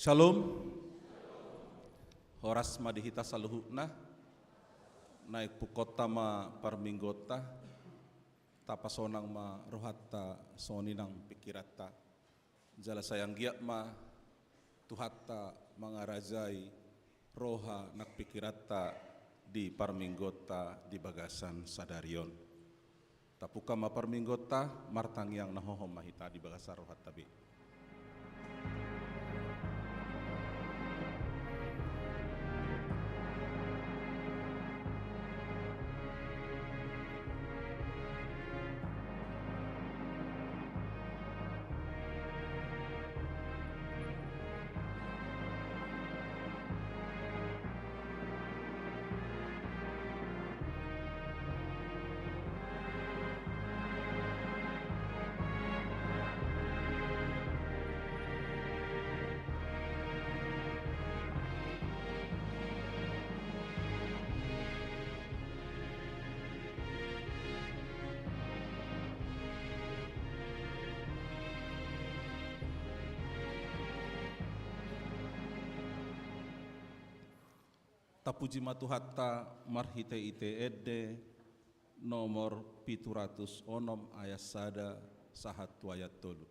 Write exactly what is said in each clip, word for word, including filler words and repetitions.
Shalom. Horas ma di hita saluhutna. Naeng pungkaonta ma parmingguonta. Tapasonang ma rohanta songon i nang pingkiranta. Jala sai anggiat ma Tuhanta mangarajai roha nang pingkiranta di parmingguonta di bagasan sadari on. Tapungka ma parmingguonta, martangiang na hohom ma hita di bagasan rohanta be. Tapuji ma Tuhanta marhite-hite ende nomor pitu ratus onom ayat sada sahat tu ayat tolu.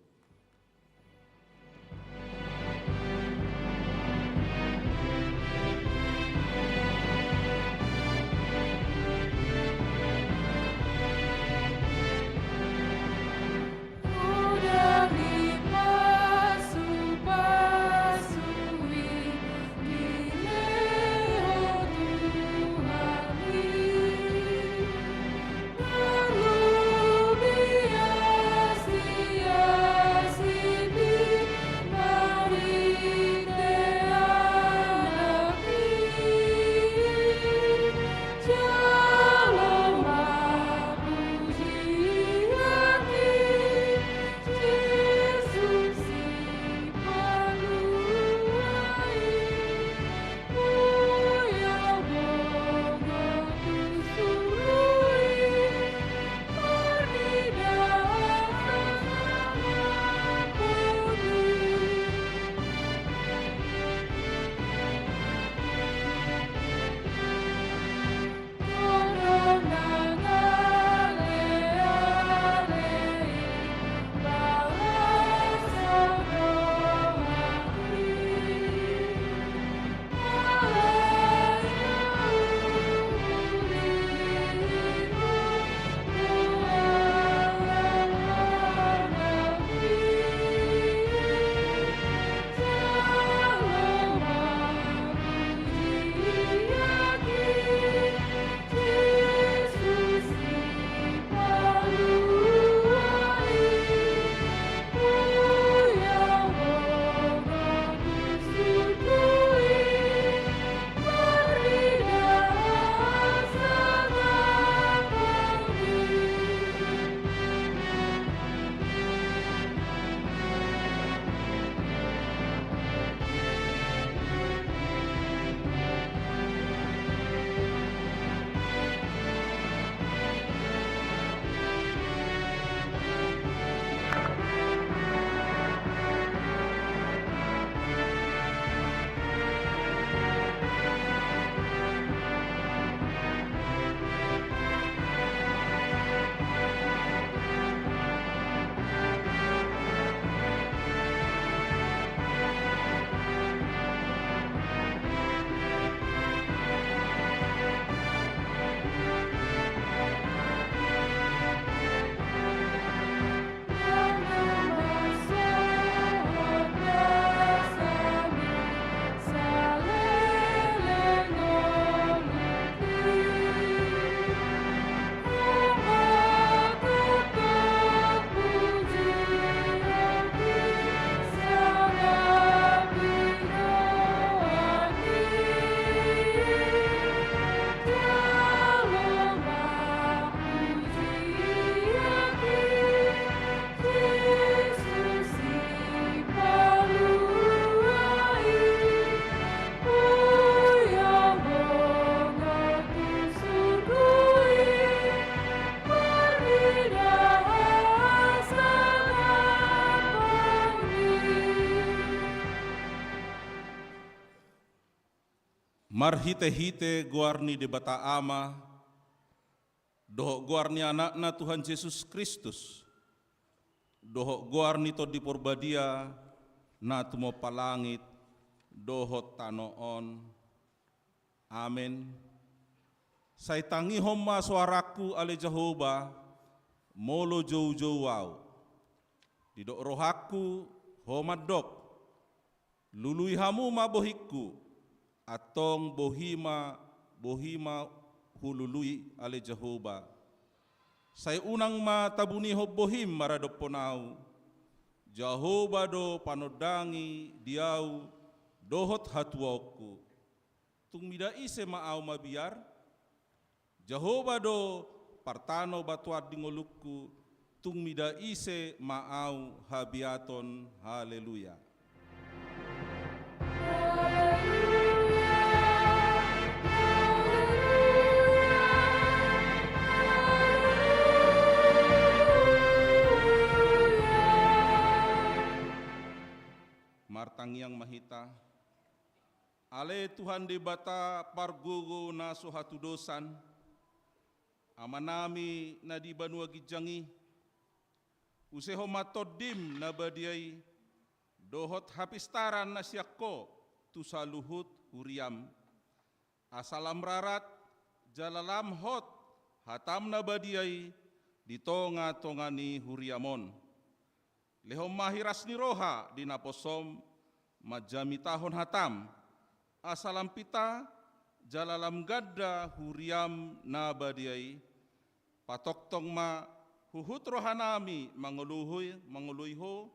Marhite-hite goar ni Debata Ama, dohot goar ni Anakna Tuhan Jesus Kristus, dohot goar ni Tondi Porbadia, na tumompa langit dohot tano on. Amen. Sai tangihon ma soarangku, ale Jahowa, molo joujou ahu. Didok rohangku, Ho mandok: Lului hamu ma bohingku. Antong bohi ma, bohi ma hulului, ale Jahowa. Sai unang ma tabunihon bohim maradophon ahu. Jahowa do panondangi di ahu dohot hatuaonku. Tung mida ise ma ahu mabiar? Jahowa do partano batuan di ngolungku, tung mida ise ma ahu habiaton. Haleluya. Martangiang ma hita. Ale Tuhan Debata pargogo na so hatudosan, Amanami na di banua ginjang i, usehon ma Tondim na badia i, dohot hapistaran na sian Ho tu saluhut huriam. Asa lam rarat jala lam hot hatam na badia i di tonga-tonga ni huriam on. Lehon ma hiras ni roha di naposom manjamitahon hatam, asa lam pita jala lam ganda huriam na badia i. Patongtong ma huhut rohanami mangoloi, mangoloi Ho,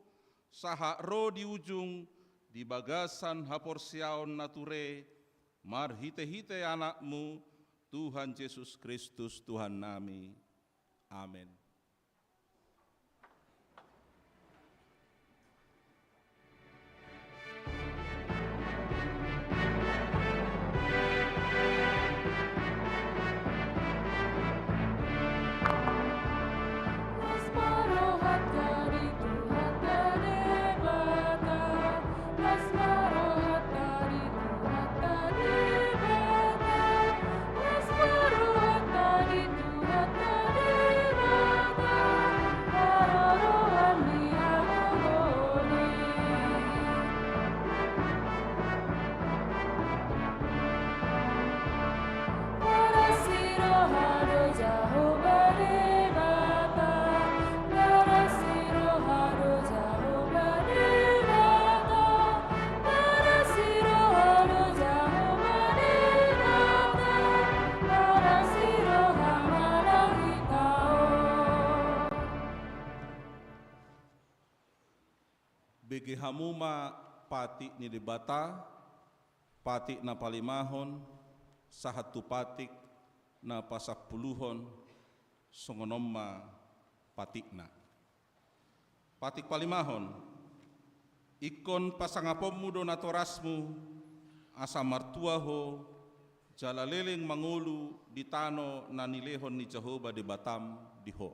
sahat ro di ujung di bagasan haporseaon na ture, marhite-hite Anakmu, Tuhan Jesus Kristus, Tuhannami. Amen. Bege hamu ma patik ni Debata, patik na palimahon, sahat tu patik na pasampuluhon, songon on ma patikna. Patik palimahon. Ingkon pasangaponmu do natorasmu, asa martua ho, jala leleng mangolu di tano na nilehon ni Jahowa Debatam di ho.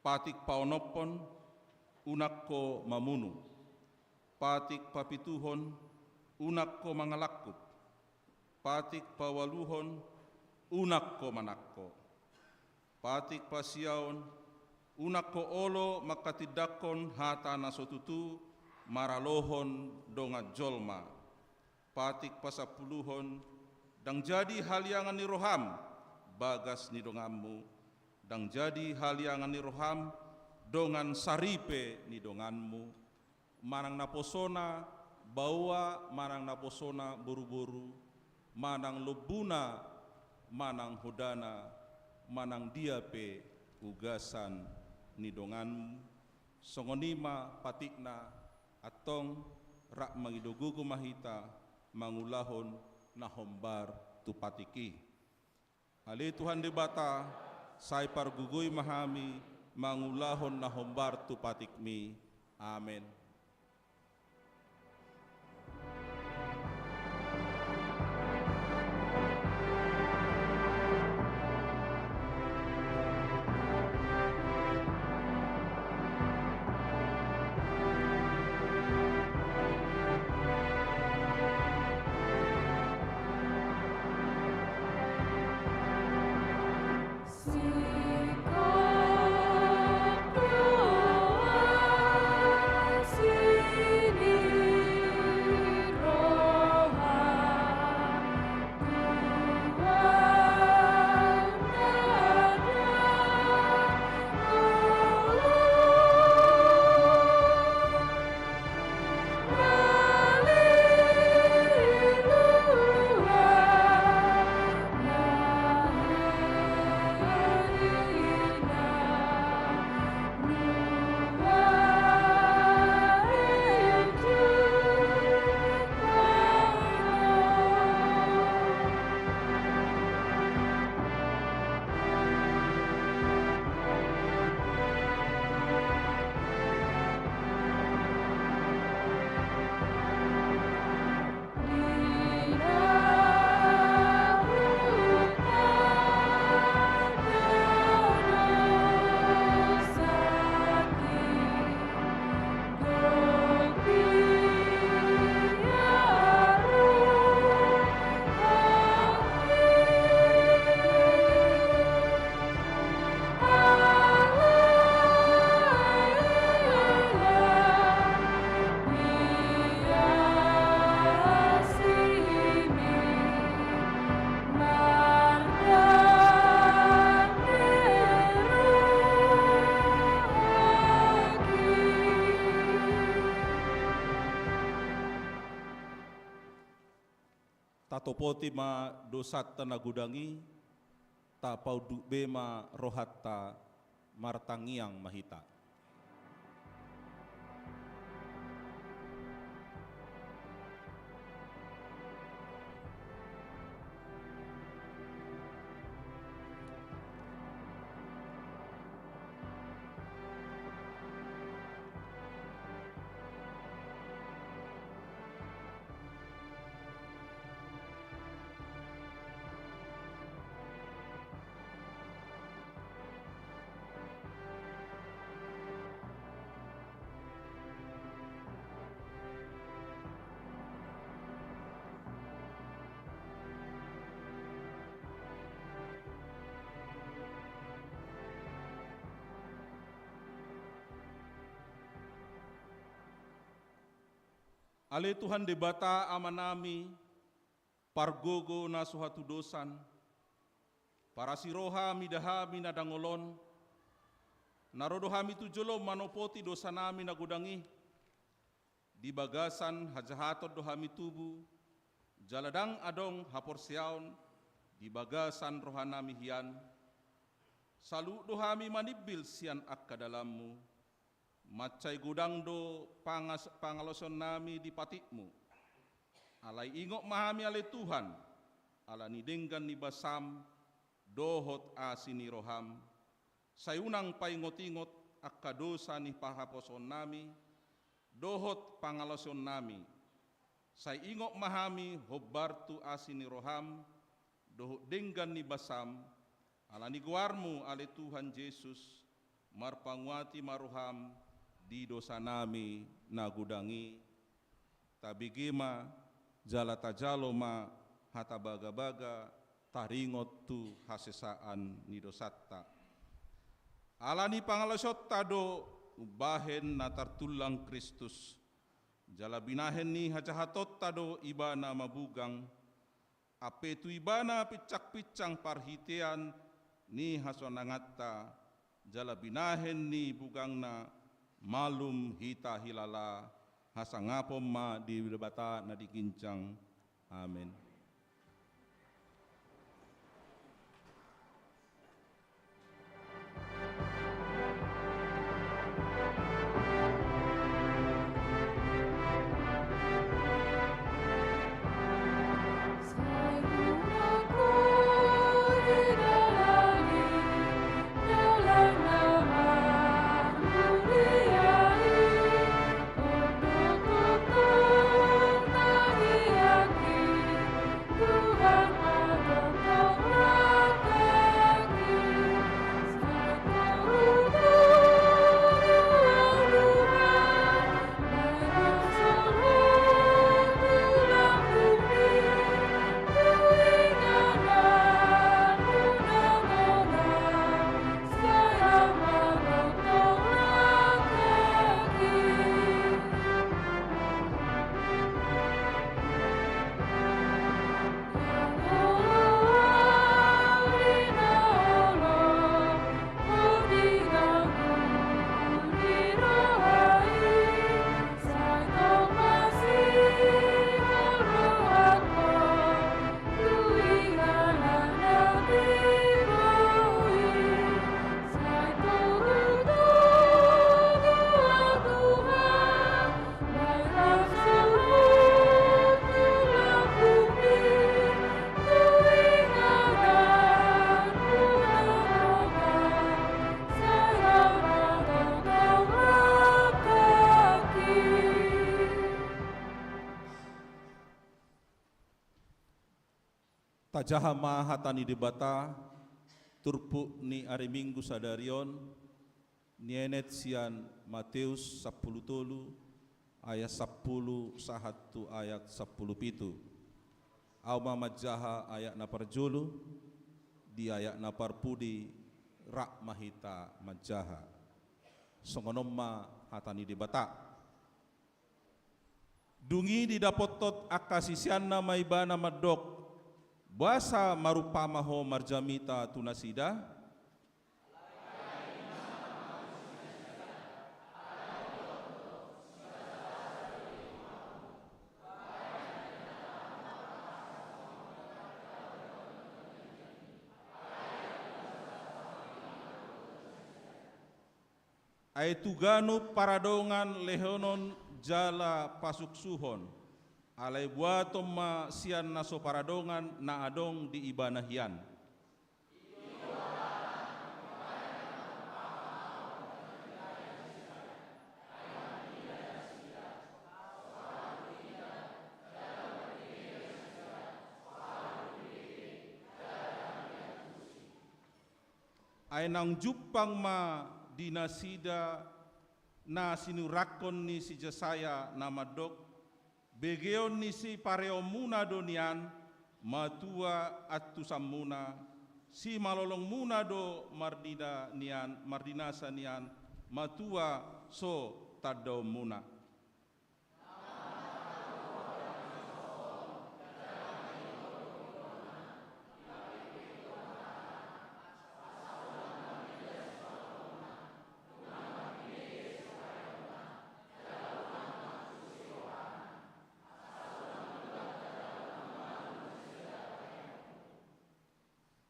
Patik paonomhon, unang ho mamunu. Patik papituhon, unang ho mangalangkup. Patik paualuhon, unang ho manangko. Patik pasiaon, unang ho olo manghatindanghon hata na so tutu maralohon dongan jolma. Patik pasampuluhon, ndang jadi haliangan ni roham bagas ni donganmu, ndang jadi haliangan ni roham dongan saripe ni donganmu, manang naposona baoa, manang naposona boruboru, manang lombuna, manang hodana, manang dia pe ugasan ni donganmu. Songon i ma patikna. Antong rap mangido gogo ma hita mangulahon na hombar tu patik i. Ale Tuhan Debata, sai pargogoi ma hami mangulahon na hombar tu patikmi. Amen. Tatopoti ma dosanta na godang i, tapaunduk be ma rohanta, martangiang ma hita. Ale Tuhan Debata Amanami, pargogo na so hatudosan, parasi roha mida hami na dangol on, na ro do hami tu jolom manopoti dosanami na godang i. Di bagasan hajahaton do hami tubu, jala ndang adong haporseaon di bagasan rohanami hian. Saluhut do hami manimbil sian angka dalanmu. Mansai godang do pangas-, pangalaosionnami di patikmu. Alai ingot ma hami ale Tuhan, ala ni denggan ni basam, dohot asi ni roham. Sai unang paingot-ingot angka dosa ni parhaposoonnami, dohot pangalaosionnami. Sai ingot ma hami hombar tu asi ni roham, dohot denggan ni basam, ala ni goarmu ale Tuhan Jesus, marpanguati ma roham di dosanami na godang i. Tabege ma, jala tajalo ma hata bagabaga, taringot tu hasesaan ni dosanta. Ala ni pangalaosionta do umbahen na tartullang Kristus, jala binahen ni hajahatonta do ibana mabugang, ampe tu ibana pinsang-pinsang parhitean ni hasonanganta, jala binahen ni bugangna malum hita hilala, hasangapon ma di Debata na di ginjang. Amen. Tajaha ma hata ni Debata, turpuk ni ari Minggu sadari on, nienet sian Mateus sampulu tolu, ayat sampulu sahat tu ayat sampulu pitu. Ahu ma manjaha ayat na parjolo, di ayat na parpudi rap ma hita manjaha. Songon on ma hata ni Debata. Dung i didapothon angka siseanna ma ibana mandok, boasa marumpama ho marjamita tu nasida? Ai tu ganup paradongan lehonon jala pasuksuhon, alai buaton ma sian na so paradongan na adong di ibana hian. Ai naung jumpang ma di nasida na sinurakhon ni si Jesaya na mandok: Begeon ni sipareonmuna do nian, matua antusanmuna, simalolongmuna do marnida nian, marninasa nian, matua so tandaonmuna.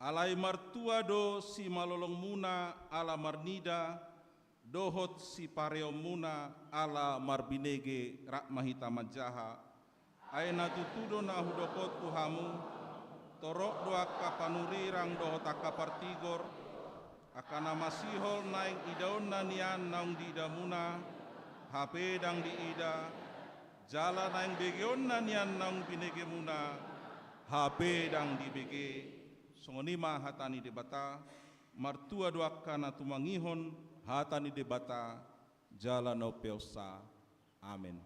Alai martua do simalolongmuna ala marnida, dohot sipareonmuna ala marbinege. Rap ma hita manjaha. Ai na tutu do na hudok on tu hamu: Torop do angka panurirang dohot angka partigor, angka na masihol naeng idaonna nian naung diidamuna, hape ndang diida, jala naeng begeonna nian naung binegemuna, hape ndang dibege. Songon i ma hata ni Debata. Martua do angka na tumangihon hata ni Debata jala na umpeopsa. Amen.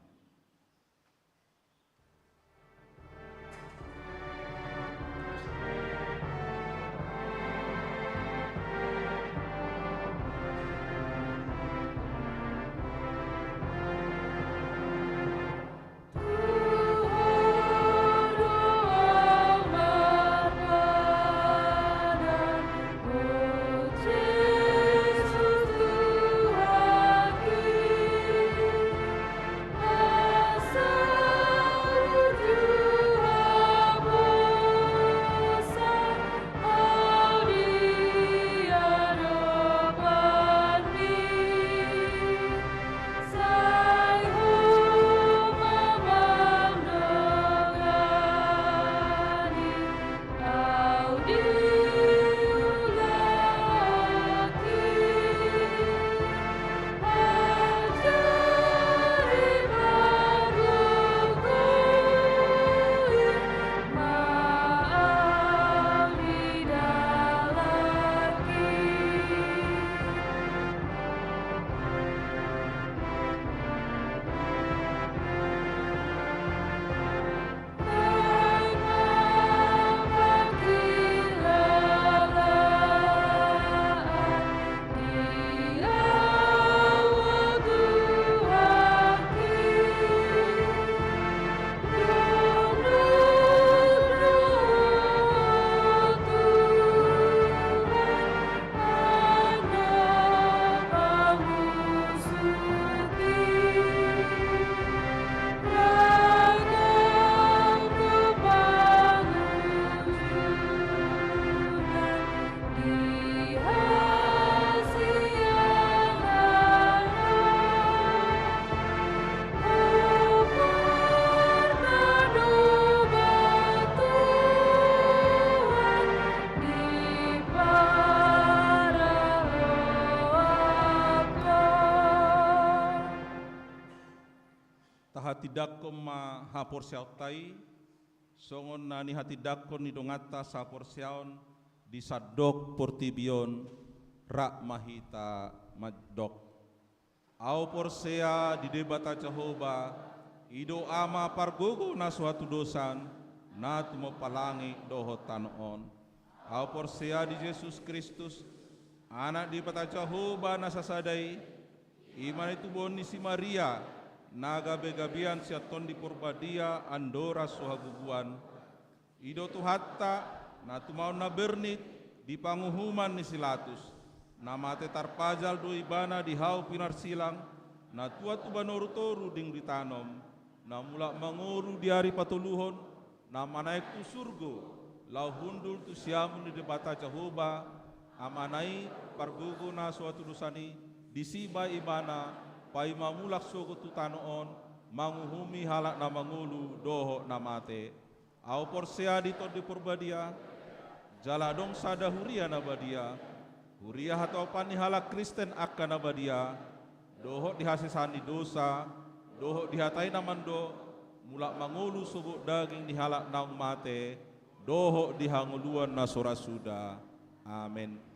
Tahatindangkon ma haporseaonta i, songon na nihatindangkon ni donganta saporseaon di sandok portibi on. Rap ma hita mandok: Ahu porsea di Debata Jahowa, i do Ama pargogo na so hatudosan, na tumompa langit dohot tano on. Ahu porsea di Jesus Kristus, Anak Debata Jahowa na sasada i, i ma na itubuhon ni si Maria, na gabegabean sian Tondi Porbadia andorang so habubuan. I do Tuhanta, na tumaon na bernit di panguhuman ni si Latus, na mate tarpajal do Ibana di hau pinarsilang, na tuat tu banua toru dung ditanom, na mulak mangolu di ari patoluhon, na manaek tu surgo, laho hundul tu siamun ni Debata Jahowa, Amana i, pargogo na so hatudosan i, Disi ma Ibana paima mulak sogot tu tano on, manguhumi halak na mangolu dohot na mate. Ahu porsea di Tondi Parbadia, jala adong sada huria na badia, huria hatopan ni halak Kristen angka na badia, dohot di hasesaan ni dosa, dohot di hata i na mandok, mulak mangolu sogot daging ni halak naung mate, dohot di hangoluan na so ra suda. Amen.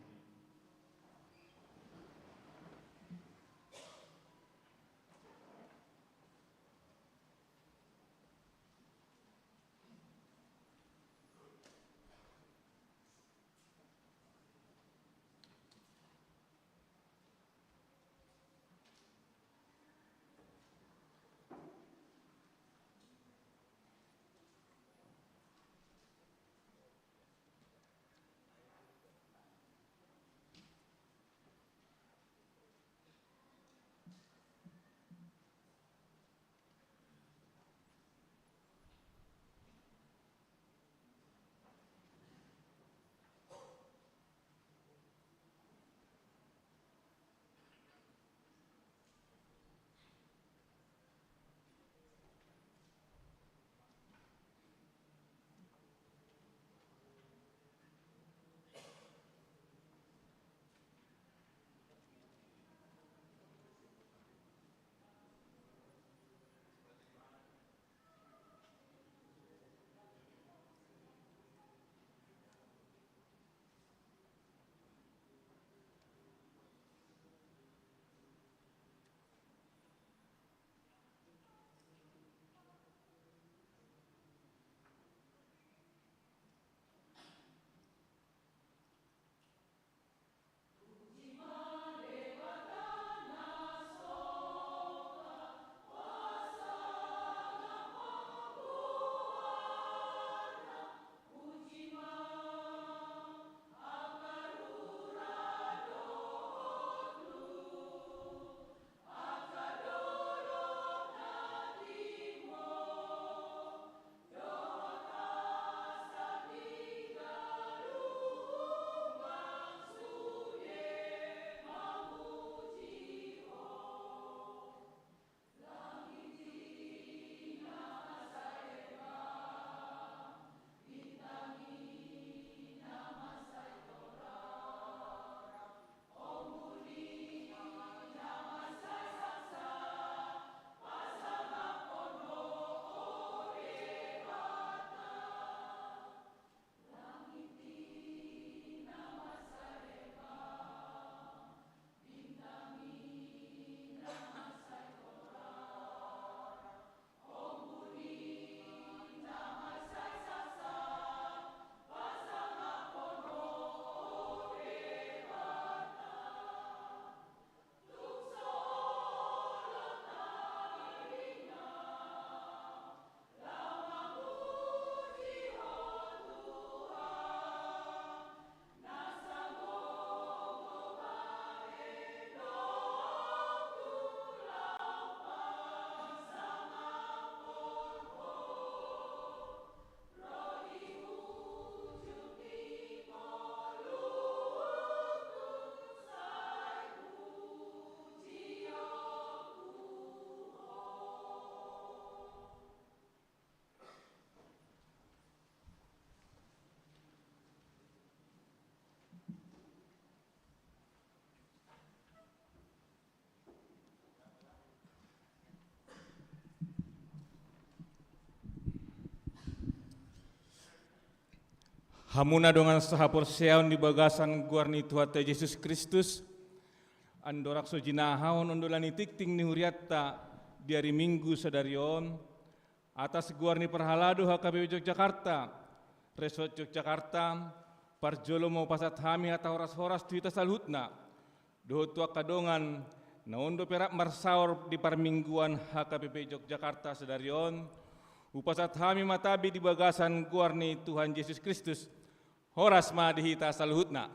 Hamuna dongan sahaporseaon di bagasan goar ni Tuhanta Jesus Kristus, andorang so jinahahon ondolan ni tingting ni hurianta di ari Minggu sadari on, atas goar ni parhalado H K P P Yogyakarta, Resort Yogyakarta, parjolo ma hupasahat hami hata horas-horas tu hita saluhutna, dohot tu angka dongan na on dope rap marsaor di parmingguan H K P P Yogyakarta sadari on, hupasahat hami ma tabi di bagasan goar ni Tuhan Jesus Kristus. Horas ma di hita saluhutna.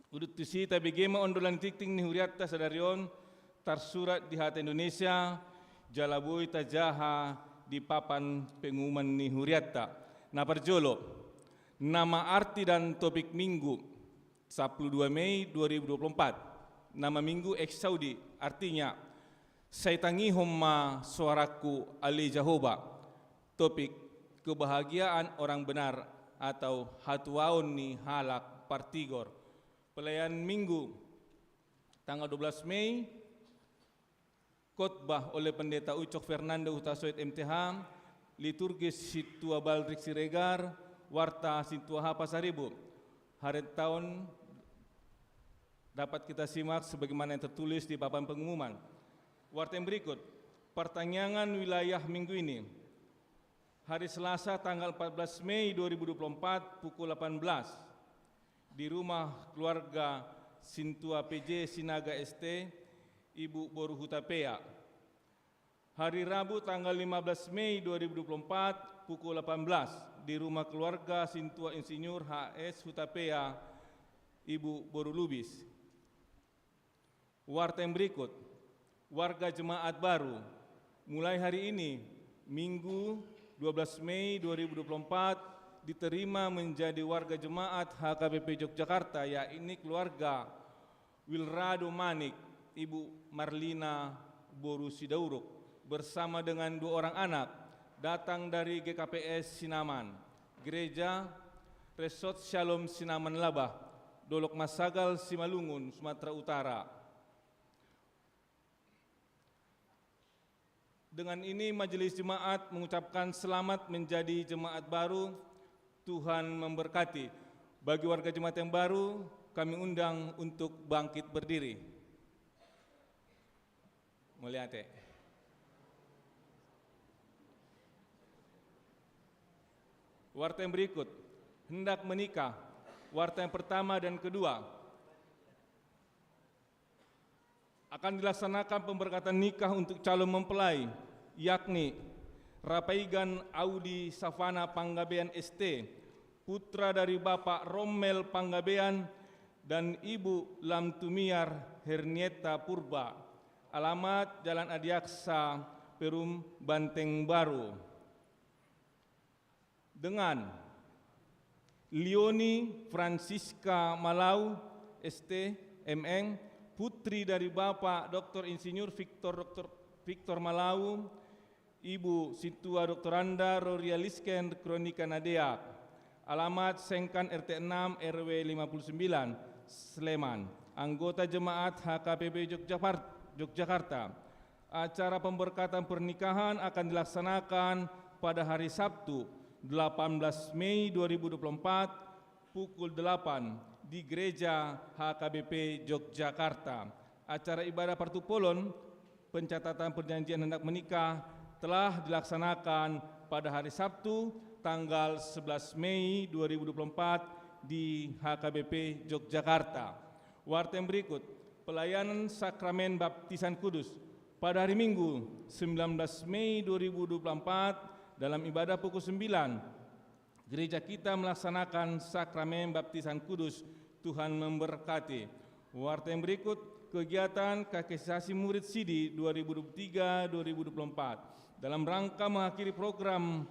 Udut tusi, tabege ma ondolan ni tingting ni hurianta sadari on, tarsurat di hata Indonesia, jala boi tajaha di papan pengumuman ni hurianta. Na parjolo, nama arti dan topik Minggu, sampulu dua Mei dua ribu dua puluh empat. Nama Minggu Exaudi, artinya, "Sai tangihon ma soarangku, ale Jahowa." Topik, kebahagiaan orang benar atau hatuaon ni halak partigor. Pelayan Minggu, tanggal dua belas Mei, khotbah oleh Pendeta Ucok Fernando Hutasoit M T H, liturgi Sintua Baldrik Siregar, warta Sintua H Pasaribu. Hari tahun dapat kita simak sebagaimana yang tertulis di papan pengumuman. Warta yang berikut, pertangiangan wilayah minggu ini. Hari Selasa, tanggal empat belas Mei dua ribu dua puluh empat, pukul delapan belas, di rumah keluarga Sintua P J Sinaga S T, Ibu Boru Hutapea. Hari Rabu, tanggal lima belas Mei dua ribu dua puluh empat, pukul delapan belas, di rumah keluarga Sintua Insinyur H S Hutapea, Ibu Boru Lubis. Warta yang berikut, warga jemaat baru. Mulai hari ini, Minggu, dua belas Mei dua ribu dua puluh empat, diterima menjadi warga jemaat H K B P Yogyakarta, yakni keluarga Wilrado Manik, Ibu Marlina Boru Sidauruk, bersama dengan dua orang anak, datang dari G K P S Sinaman, Gereja Resort Shalom Sinaman Labah, Dolok Masagal, Simalungun, Sumatera Utara. Dengan ini, Majelis Jemaat mengucapkan selamat menjadi jemaat baru. Tuhan memberkati. Bagi warga jemaat yang baru, kami undang untuk bangkit berdiri. Mauliate. Warta yang berikut, hendak menikah. Warta yang pertama dan kedua. Akan dilaksanakan pemberkatan nikah untuk calon mempelai, yakni Rapaigan Audi Savana Panggabean S T, putra dari Bapak Rommel Panggabean dan Ibu Lamtumiar Hernieta Purba. Alamat Jalan Adiaksa, Perum, Banteng Baru. Dengan Leoni Francisca Malau, S T, M N, putri dari Bapak Doktor Insinyur Victor, Doktor Victor Malau, Ibu Sintua Doktoranda Roria Lisken Kronika Nadea. Alamat Sengkan, R T enam, R W lima puluh sembilan, Sleman. Anggota jemaat H K B P Yogyakarta. Acara pemberkatan pernikahan akan dilaksanakan pada hari Sabtu, delapan belas Mei dua ribu dua puluh empat, pukul delapan, di Gereja H K B P Yogyakarta. Acara ibadah partupolon, pencatatan perjanjian hendak menikah, telah dilaksanakan pada hari Sabtu, tanggal sebelas Mei dua ribu dua puluh empat, di H K B P Yogyakarta. Warta yang berikut, pelayanan sakramen baptisan kudus. Pada hari Minggu, sembilan belas Mei dua ribu dua puluh empat, dalam ibadah pukul sembilan, gereja kita melaksanakan sakramen baptisan kudus. Tuhan memberkati. Warta yang berikut, kegiatan katekisasi murid sidi dua ribu dua puluh tiga dua ribu dua puluh empat. Dalam rangka mengakhiri program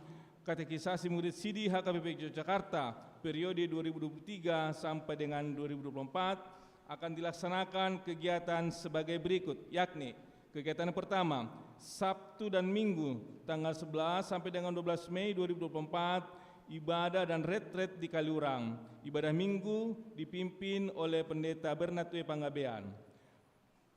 katekisasi murid sidi H K B P Yogyakarta periode dua ribu dua puluh tiga sampai dengan dua ribu dua puluh empat, akan dilaksanakan kegiatan sebagai berikut, yakni kegiatan yang pertama, Sabtu dan Minggu, tanggal sebelas sampai dengan dua belas Mei dua ribu dua puluh empat, ibadah dan retret di Kaliurang. Ibadah Minggu dipimpin oleh Pendeta Bernard W. Panggabean.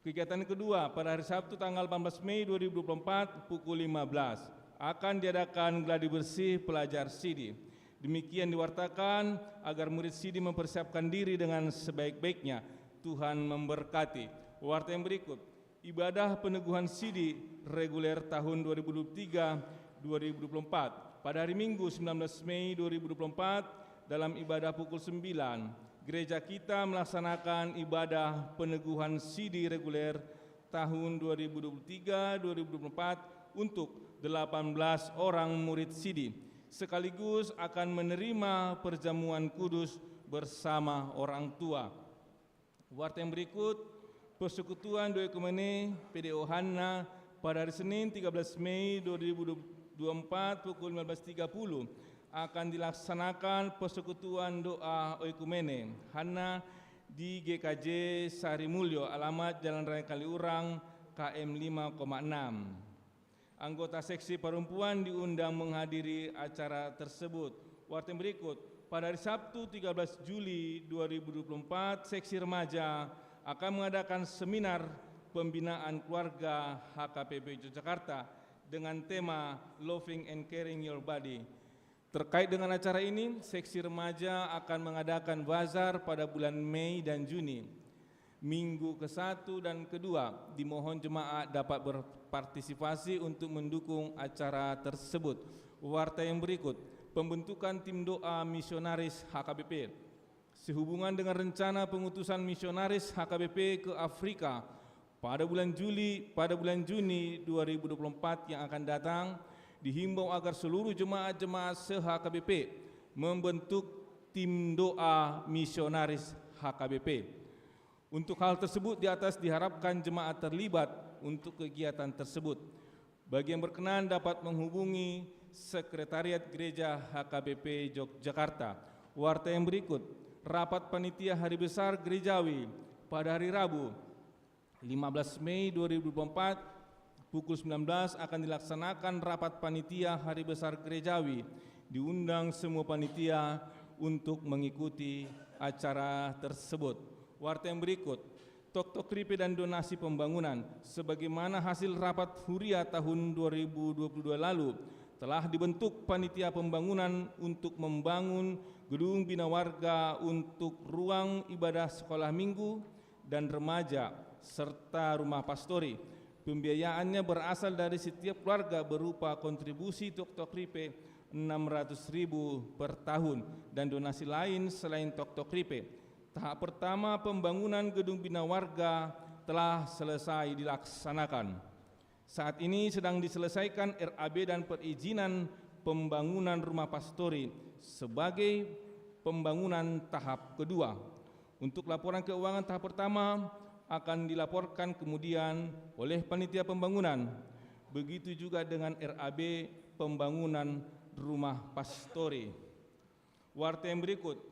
Kegiatan yang kedua, pada hari Sabtu tanggal delapan belas Mei dua ribu dua puluh empat, pukul lima belas, akan diadakan gladi bersih pelajar sidi. Demikian diwartakan agar murid sidi mempersiapkan diri dengan sebaik-baiknya. Tuhan memberkati. Warta yang berikut, ibadah peneguhan sidi reguler tahun dua ribu dua puluh tiga dua ribu dua puluh empat. Pada hari Minggu, sembilan belas Mei dua ribu dua puluh empat, dalam ibadah pukul sembilan, gereja kita melaksanakan ibadah peneguhan sidi reguler tahun dua ribu dua puluh tiga dua ribu dua puluh empat untuk delapan belas orang murid sidi, sekaligus akan menerima perjamuan kudus bersama orang tua. Warta yang berikut, Persekutuan Doekumene P D O Hanna pada hari Senin, tiga belas Mei dua ribu dua puluh empat, pukul lima belas tiga puluh, akan dilaksanakan persekutuan doa oikumene Hanna di G K J Sarimulyo, alamat Jalan Raya Kaliurang, K M lima koma enam. Anggota seksi perempuan diundang menghadiri acara tersebut. Warta yang berikut, pada hari Sabtu tiga belas Juli dua ribu dua puluh empat, seksi remaja akan mengadakan seminar pembinaan keluarga H K P P Yogyakarta dengan tema Loving and Caring Your Body. Terkait dengan acara ini, seksi remaja akan mengadakan bazar pada bulan Mei dan Juni. Minggu ke satu dan kedua, dimohon jemaat dapat berpartisipasi untuk mendukung acara tersebut. Warta yang berikut, pembentukan tim doa misionaris H K B P. Sehubungan dengan rencana pengutusan misionaris H K B P ke Afrika pada bulan Juli, pada bulan Juni dua ribu dua puluh empat yang akan datang, dihimbau agar seluruh jemaat-jemaat se-H K B P membentuk tim doa misionaris H K B P. Untuk hal tersebut, di atas diharapkan jemaat terlibat untuk kegiatan tersebut. Bagi yang berkenan dapat menghubungi Sekretariat Gereja H K B P Yogyakarta. Warta yang berikut, rapat panitia Hari Besar Gerejawi pada hari Rabu, lima belas Mei dua ribu dua puluh empat, pukul sembilan belas akan dilaksanakan rapat panitia Hari Besar Gerejawi. Diundang semua panitia untuk mengikuti acara tersebut. Warta yang berikut, Toktok Ripe dan donasi pembangunan. Sebagaimana hasil rapat Huria tahun dua ribu dua puluh dua lalu, telah dibentuk panitia pembangunan untuk membangun gedung bina warga untuk ruang ibadah sekolah minggu dan remaja, serta rumah pastori. Pembiayaannya berasal dari setiap keluarga berupa kontribusi Toktok Ripe enam ratus ribu per tahun dan donasi lain selain Toktok Ripe. Tahap pertama pembangunan gedung bina warga telah selesai dilaksanakan. Saat ini sedang diselesaikan R A B dan perizinan pembangunan rumah pastori sebagai pembangunan tahap kedua. Untuk laporan keuangan tahap pertama akan dilaporkan kemudian oleh panitia pembangunan. Begitu juga dengan R A B pembangunan rumah pastori. Warta yang berikut.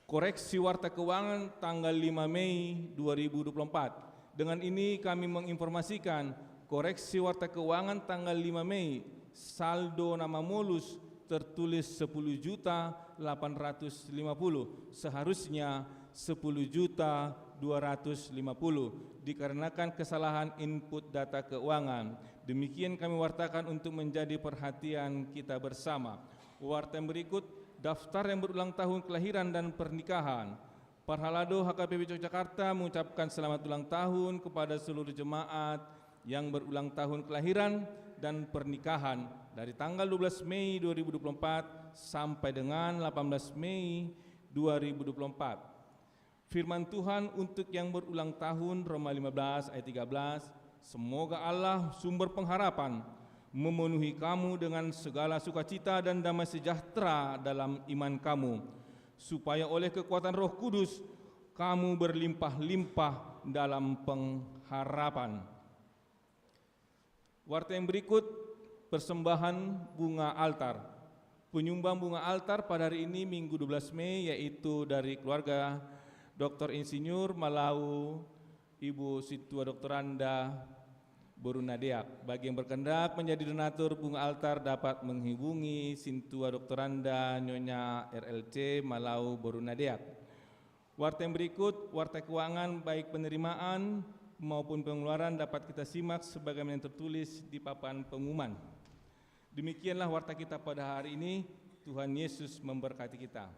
Koreksi warta keuangan tanggal lima Mei dua ribu dua puluh empat. Dengan ini kami menginformasikan koreksi warta keuangan tanggal lima Mei, saldo na mamolus tertulis sepuluh juta delapan ratus lima puluh, seharusnya sepuluh juta dua ratus lima puluh, dikarenakan kesalahan input data keuangan. Demikian kami wartakan untuk menjadi perhatian kita bersama. Warta yang berikut, daftar yang berulang tahun kelahiran dan pernikahan. Parhalado H K P P Yogyakarta mengucapkan selamat ulang tahun kepada seluruh jemaat yang berulang tahun kelahiran dan pernikahan dari tanggal dua belas Mei dua ribu dua puluh empat sampai dengan delapan belas Mei dua ribu dua puluh empat. Firman Tuhan untuk yang berulang tahun, Roma lima belas ayat tiga belas, "Semoga Allah, sumber pengharapan, memenuhi kamu dengan segala sukacita dan damai sejahtera dalam iman kamu, supaya oleh kekuatan Roh Kudus kamu berlimpah-limpah dalam pengharapan." Warta yang berikut, persembahan bunga altar. Penyumbang bunga altar pada hari ini, Minggu dua belas Mei, yaitu dari keluarga Doktor Insinyur Malau, Ibu Sintua Doktoranda Boru Nadeak. Bagi yang berkehendak menjadi donatur bunga altar dapat menghubungi Sintua Doktoranda Nyonya R L C Malau Boru Nadeak. Warta yang berikut, warta keuangan baik penerimaan maupun pengeluaran dapat kita simak sebagaimana yang tertulis di papan pengumuman. Demikianlah warta kita pada hari ini. Tuhan Yesus memberkati kita.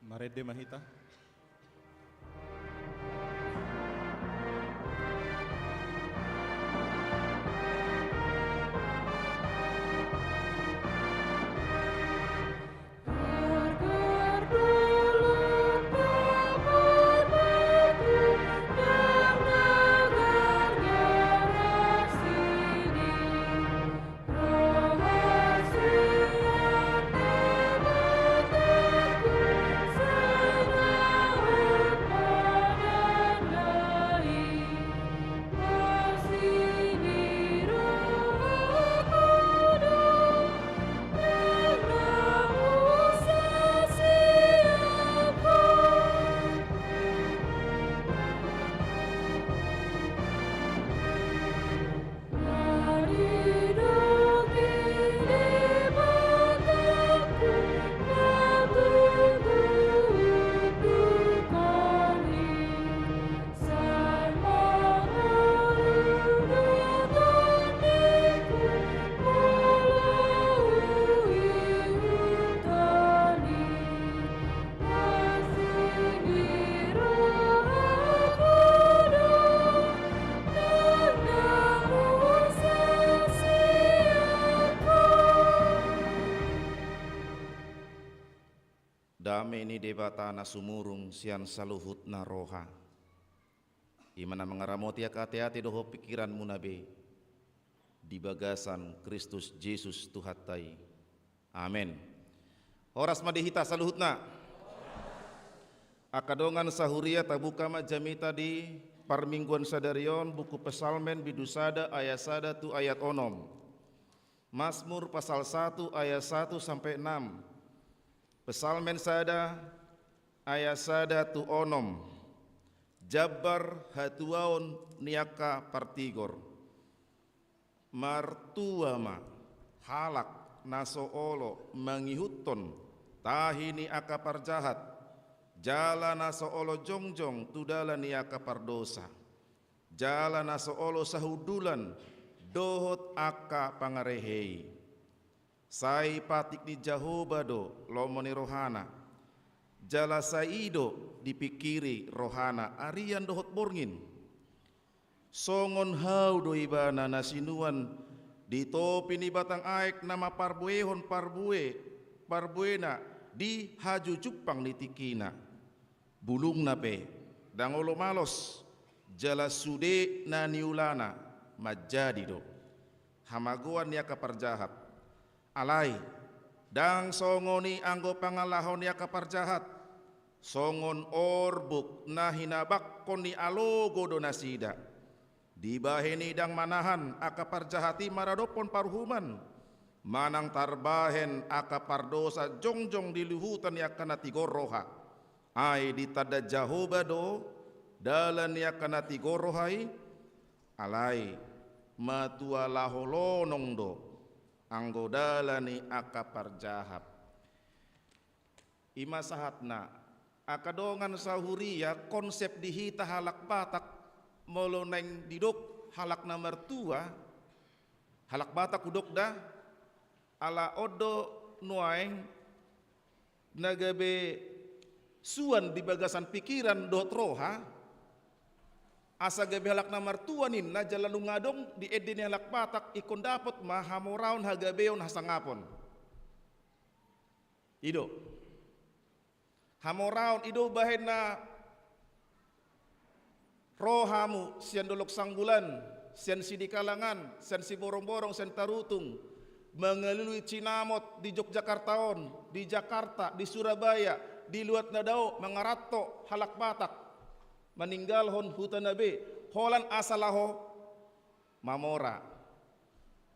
Marende ma hita. Dame ni Debata na sumurung sian saluhutna roha, i ma na mangaramoti angka ateate dohot pingkiranmuna be di bagasan Kristus Jesus Tuhanta i. Amen. Horas ma di hita saluhutna. Angka dongan sahuria, tabuka ma jamita di parmingguan sadari on, buku Psalmen bindu sada ayat sada tu ayat onom. Mazmur pasal satu ayat satu sampe enam. Psalmen sada ayat sada tu onom. Jambar hatuaon ni angka partigor. Martua ma halak na so olo mangihuthon tahi ni angka parjahat, jala na so olo jongjong tu dalan ni angka pardosa, jala na so olo sahundulan dohot angka pangarehe i. Sai patik ni Jahowa do lomo ni rohana, jala sai i do dipingkiri rohana arian dohot borngin. Songon hau do ibana na sinuan di topi ni batang aek na mamparbuehon parbue, parbuena di hajujumpang ni tingkina. Bulungna pe ndang olo malos, jala sude na niulana manjadi do. Hamagoan ni angka parjahat. Alai, ndang songon i anggo pangalaho ni angka parjahat, songon orbuk na hinabakkon ni alogo do nasida. Dibahen i ndang manahan angka parjahat i maradophon paruhuman, manang tarbahen angka pardosa jongjong di luhutan ni angka na tigor roha. Ai ditanda Jahowa do dalan ni angka na tigor roha i, alai matua laho lonong do anggo dalan ni angka parjahat. I ma sahatna. Angka dongan sahuria, konsep di hita halak Batak, molo naeng didok halak na martua, halak Batak hudok da, ala on do nuaeng na gabe suan di bagasan pingkiran dohot roha, asa gabe halak na martua ninna, jala nunga adong di ende ni halak Batak, ingkon dapot ma hamoraon, hagabeon, hasangapon. I do. Hamoraon, i do bahenna ro hamu sian Dolok Sanggulan, sian Sidikalangan, sian Siborongborong, sian Tarutung, mangalului cinamot di Jogjakarta on, di Jakarta, di Surabaya, di luat na dao, mangaranto halak Batak, maninggalhon hutana be, holan asa laho mamora.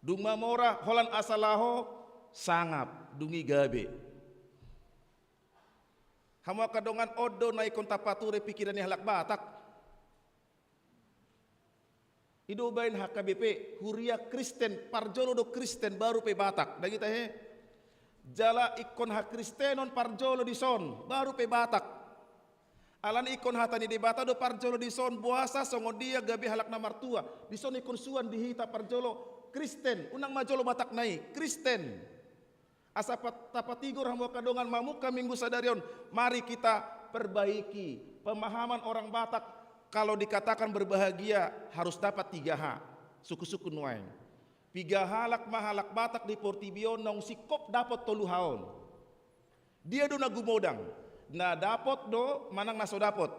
Dung mamora, holan asa laho sangap, dung i gabe. Hamu angka dongan, on do na ingkon tapature pingkiran ni halak Batak. I do baen H K B P, huria Kristen, parjolo do Kristen, baru pe Batak. Dang i tahe? Jala ingkon hakristenon parjolo dison, baru pe Batak. Alani ingkon hata ni Debata do parjolo dison, boasa songon dia gabe halak na martua. Dison ingkon suan di hita parjolo Kristen, unang ma jolo Batakna i, Kristen. Asa pat-, tapatigor hamu angka dongan mamungka Minggu sadari on, mari kita perbaiki pemahaman orang Batak. Kalau dikatakan berbahagia, harus dapat tiga H. Sungkun-sungkun nuaeng. Piga halak ma halak Batak di portibi on naung singkop dapot tolu H on? Dia do na gumodang? Na dapot do manang na so dapot?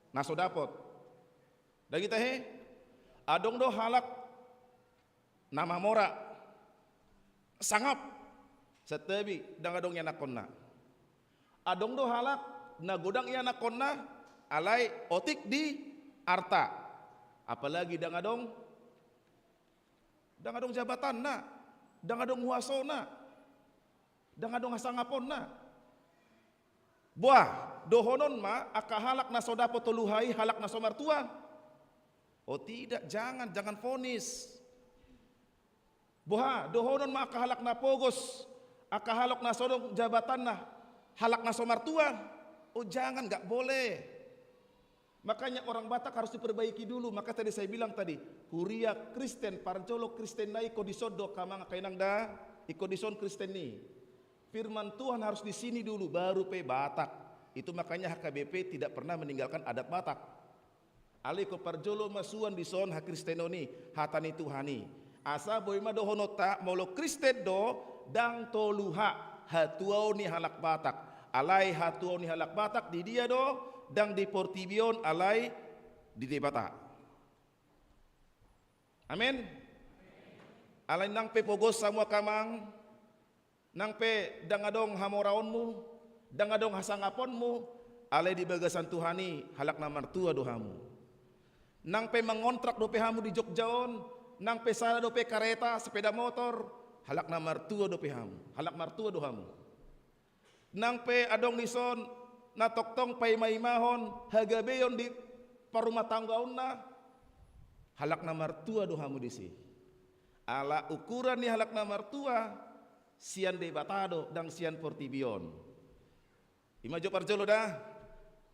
Na so dapot. Dang i tahe? Adong do halak na mamora, sangap, santabi, dang adong ianakhonna. Adong do halak na godang ianakhonna, alai otik di arta. Apalagi dang adong, dang adong jabatanna, dang adong huasona, dang adong hasangaponna. Boa, dohonon ma angka halak na so dapot tolu H i halak na so martua? Oh tidak, jangan, jangan vonis. Boha, dohonon ma angka halak na pogos, angka halak na so adong jabatanna, halak na so martua? Oh jangan, nggak boleh. Makanya orang Batak harus diperbaiki dulu. Maka tadi saya bilang tadi, huria Kristen, parjolo Kristen na ingkon dison do, angka amang, angka inang da, ingkon dison Kristen i. Firman Tuhan harus di sini dulu, baru pe Batak. Itu makanya H K B P tidak pernah meninggalkan adat Batak. Alai ingkon parjolo masuan dison hakristenon i, hata ni Tuhan i. Asa boi ma dohononta, molo Kristen do, dang tolu H, hatuaon ni halak Batak. Alai hatuaon ni halak Batak di dia do? Dang di portibi on, alai di Debata. Amen. Alai nang pe pogos hamu angka amang, nang pe dang adong hamoraonmu, dang adong hasangaponmu, alai di bagasan Tuhan i halak na martua do hamu. Nang pe mangontrak dope hamu di Jogja on, nang pe sada dope kareta, sepeda motor, halak na martua dope hamu, halak martua do hamu. Nang pe adong dison na tongtong paimaimahon hagabeion di parumatanggaonna, halak na martua do hamu disi. Ala ukuran ni halak na martua, sian Debata do, dang sian portibi on. I ma jo parjolo da,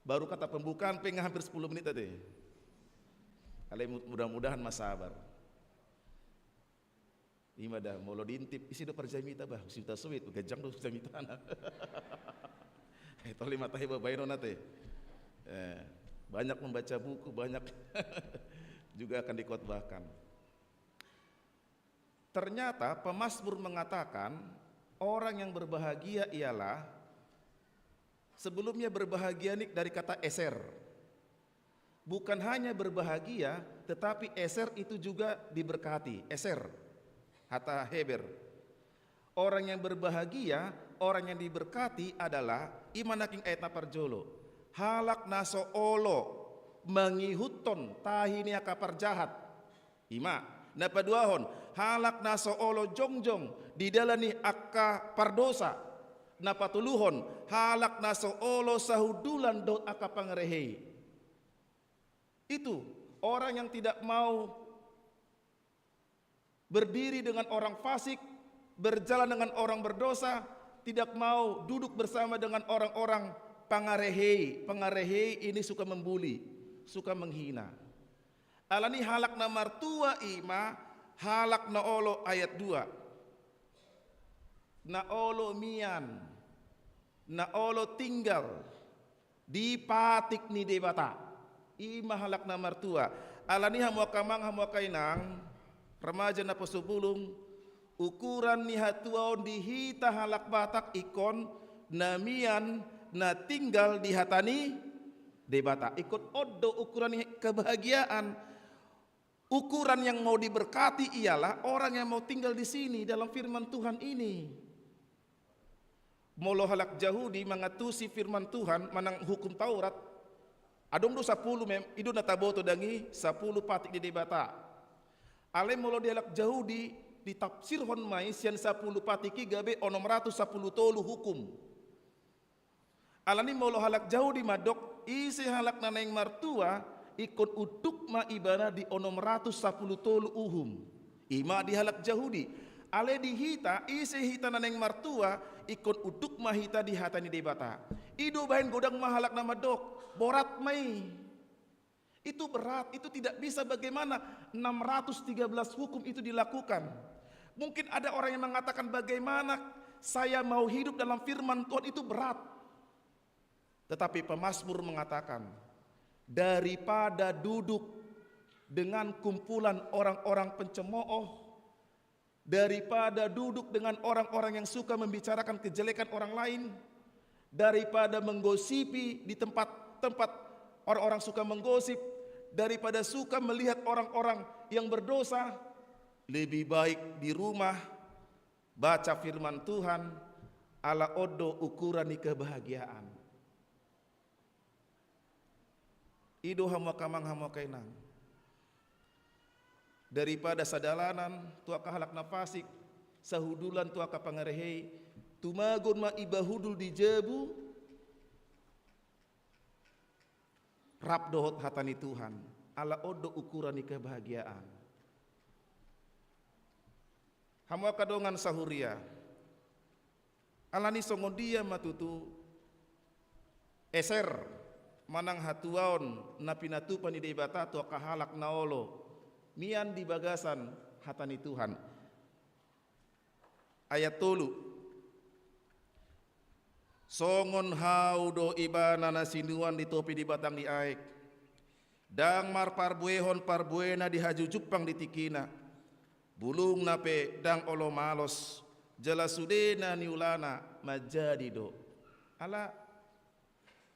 baru kata pembukaan pe nga hampir sepuluh menit ate. Alai mu-, mudah-mudahan ma sabar. I ma da, molo diintip, ise do parjamita bah, huta suit, ganjang do jamitana. Tole ma tahe babaenon ate. Eh, banyak membaca buku, banyak juga akan dikhotbahkan. Ternyata pemazmur mengatakan, orang yang berbahagia ialah, sebelumnya berbahagia ini dari kata eser. Bukan hanya berbahagia, tetapi eser itu juga diberkati. Eser, hata Heber. Orang yang berbahagia, orang yang diberkati adalah, i ma nangkin ayat na parjolo, halak na so olo mangihuthon tahi ni angka parjahat. I ma. Na paduahon, halak na so olo jongjong di dalan ni angka pardosa. Na patoluhon, halak na so olo sahundulan dohot angka pangarehei. Itu orang yang tidak mau berdiri dengan orang fasik, berjalan dengan orang berdosa, tidak mau duduk bersama dengan orang-orang pangarehei. Pangarehei ini suka membuli, suka menghina. Alani halak na martua i ma halak na olo, ayat dua. Na olo mian, na olo tinggal di patik ni Debata. I ma halak na martua. Alani hamu angka amang, hamu angka inang, remaja, naposobulung, ukuran ni hatuaon di hita halak Batak ingkon na mian, na tinggal di hata ni Debata. Ingkon on do ukuran ni kebahagiaan. Ukuran yang mau diberkati ialah orang yang mau tinggal di sini dalam firman Tuhan ini. Molo halak Jahudi mangantusi firman Tuhan manang hukum Taurat, adong do sapulu mem-, i do na taboto dang i, sapulu patik ni Debata. Alai molo di halak Jahudi ditafsirhon ma i sian sapulu patik i gabe onom ratus sapulu tolu hukum. Alani molo halak Jahudi mandok, ise halak na naeng martua, ingkon unduk ma ibana di onom ratus sapulu tolu uhum. I ma di halak Jahudi. Alai di hita, ise hita na naeng martua, ingkon unduk ma hita di hata ni Debata. I do bahen godang ma halak na mandok, borat ma i. Itu berat, itu tidak bisa, bagaimana enam ratus tiga belas hukum itu dilakukan. Mungkin ada orang yang mengatakan, bagaimana saya mau hidup dalam firman Tuhan itu berat. Tetapi pemazmur mengatakan, daripada duduk dengan kumpulan orang-orang pencemooh, daripada duduk dengan orang-orang yang suka membicarakan kejelekan orang lain, daripada menggosipi di tempat-tempat orang-orang suka menggosip, daripada suka melihat orang-orang yang berdosa, lebih baik di rumah baca firman Tuhan, ala on do ukuran ni kebahagiaan. I do hamu angka amang, hamu angka inang. Daripada sadalanan tu angka halak na fasik, sahundulan tu angka pangarahei, tumagon ma iba hundul di jabu, rap dohot hata ni Tuhan, ala on do ukuran ni kebahagiaan. Hamu angka dongan sahuria, alani songon dia ma tutu eser manang hatuaon na pinatupa ni Debata tu angka halak na olo mian di bagasan hata ni Tuhan? Ayat tolu. Songon hau do ibana na sinuan di topi ni batang ni aek, ndang marparbuehon parbuena di haju jumpang di tingkina. Bulungna pe ndang olo malos, jala sude na niulana manjadi do. Ala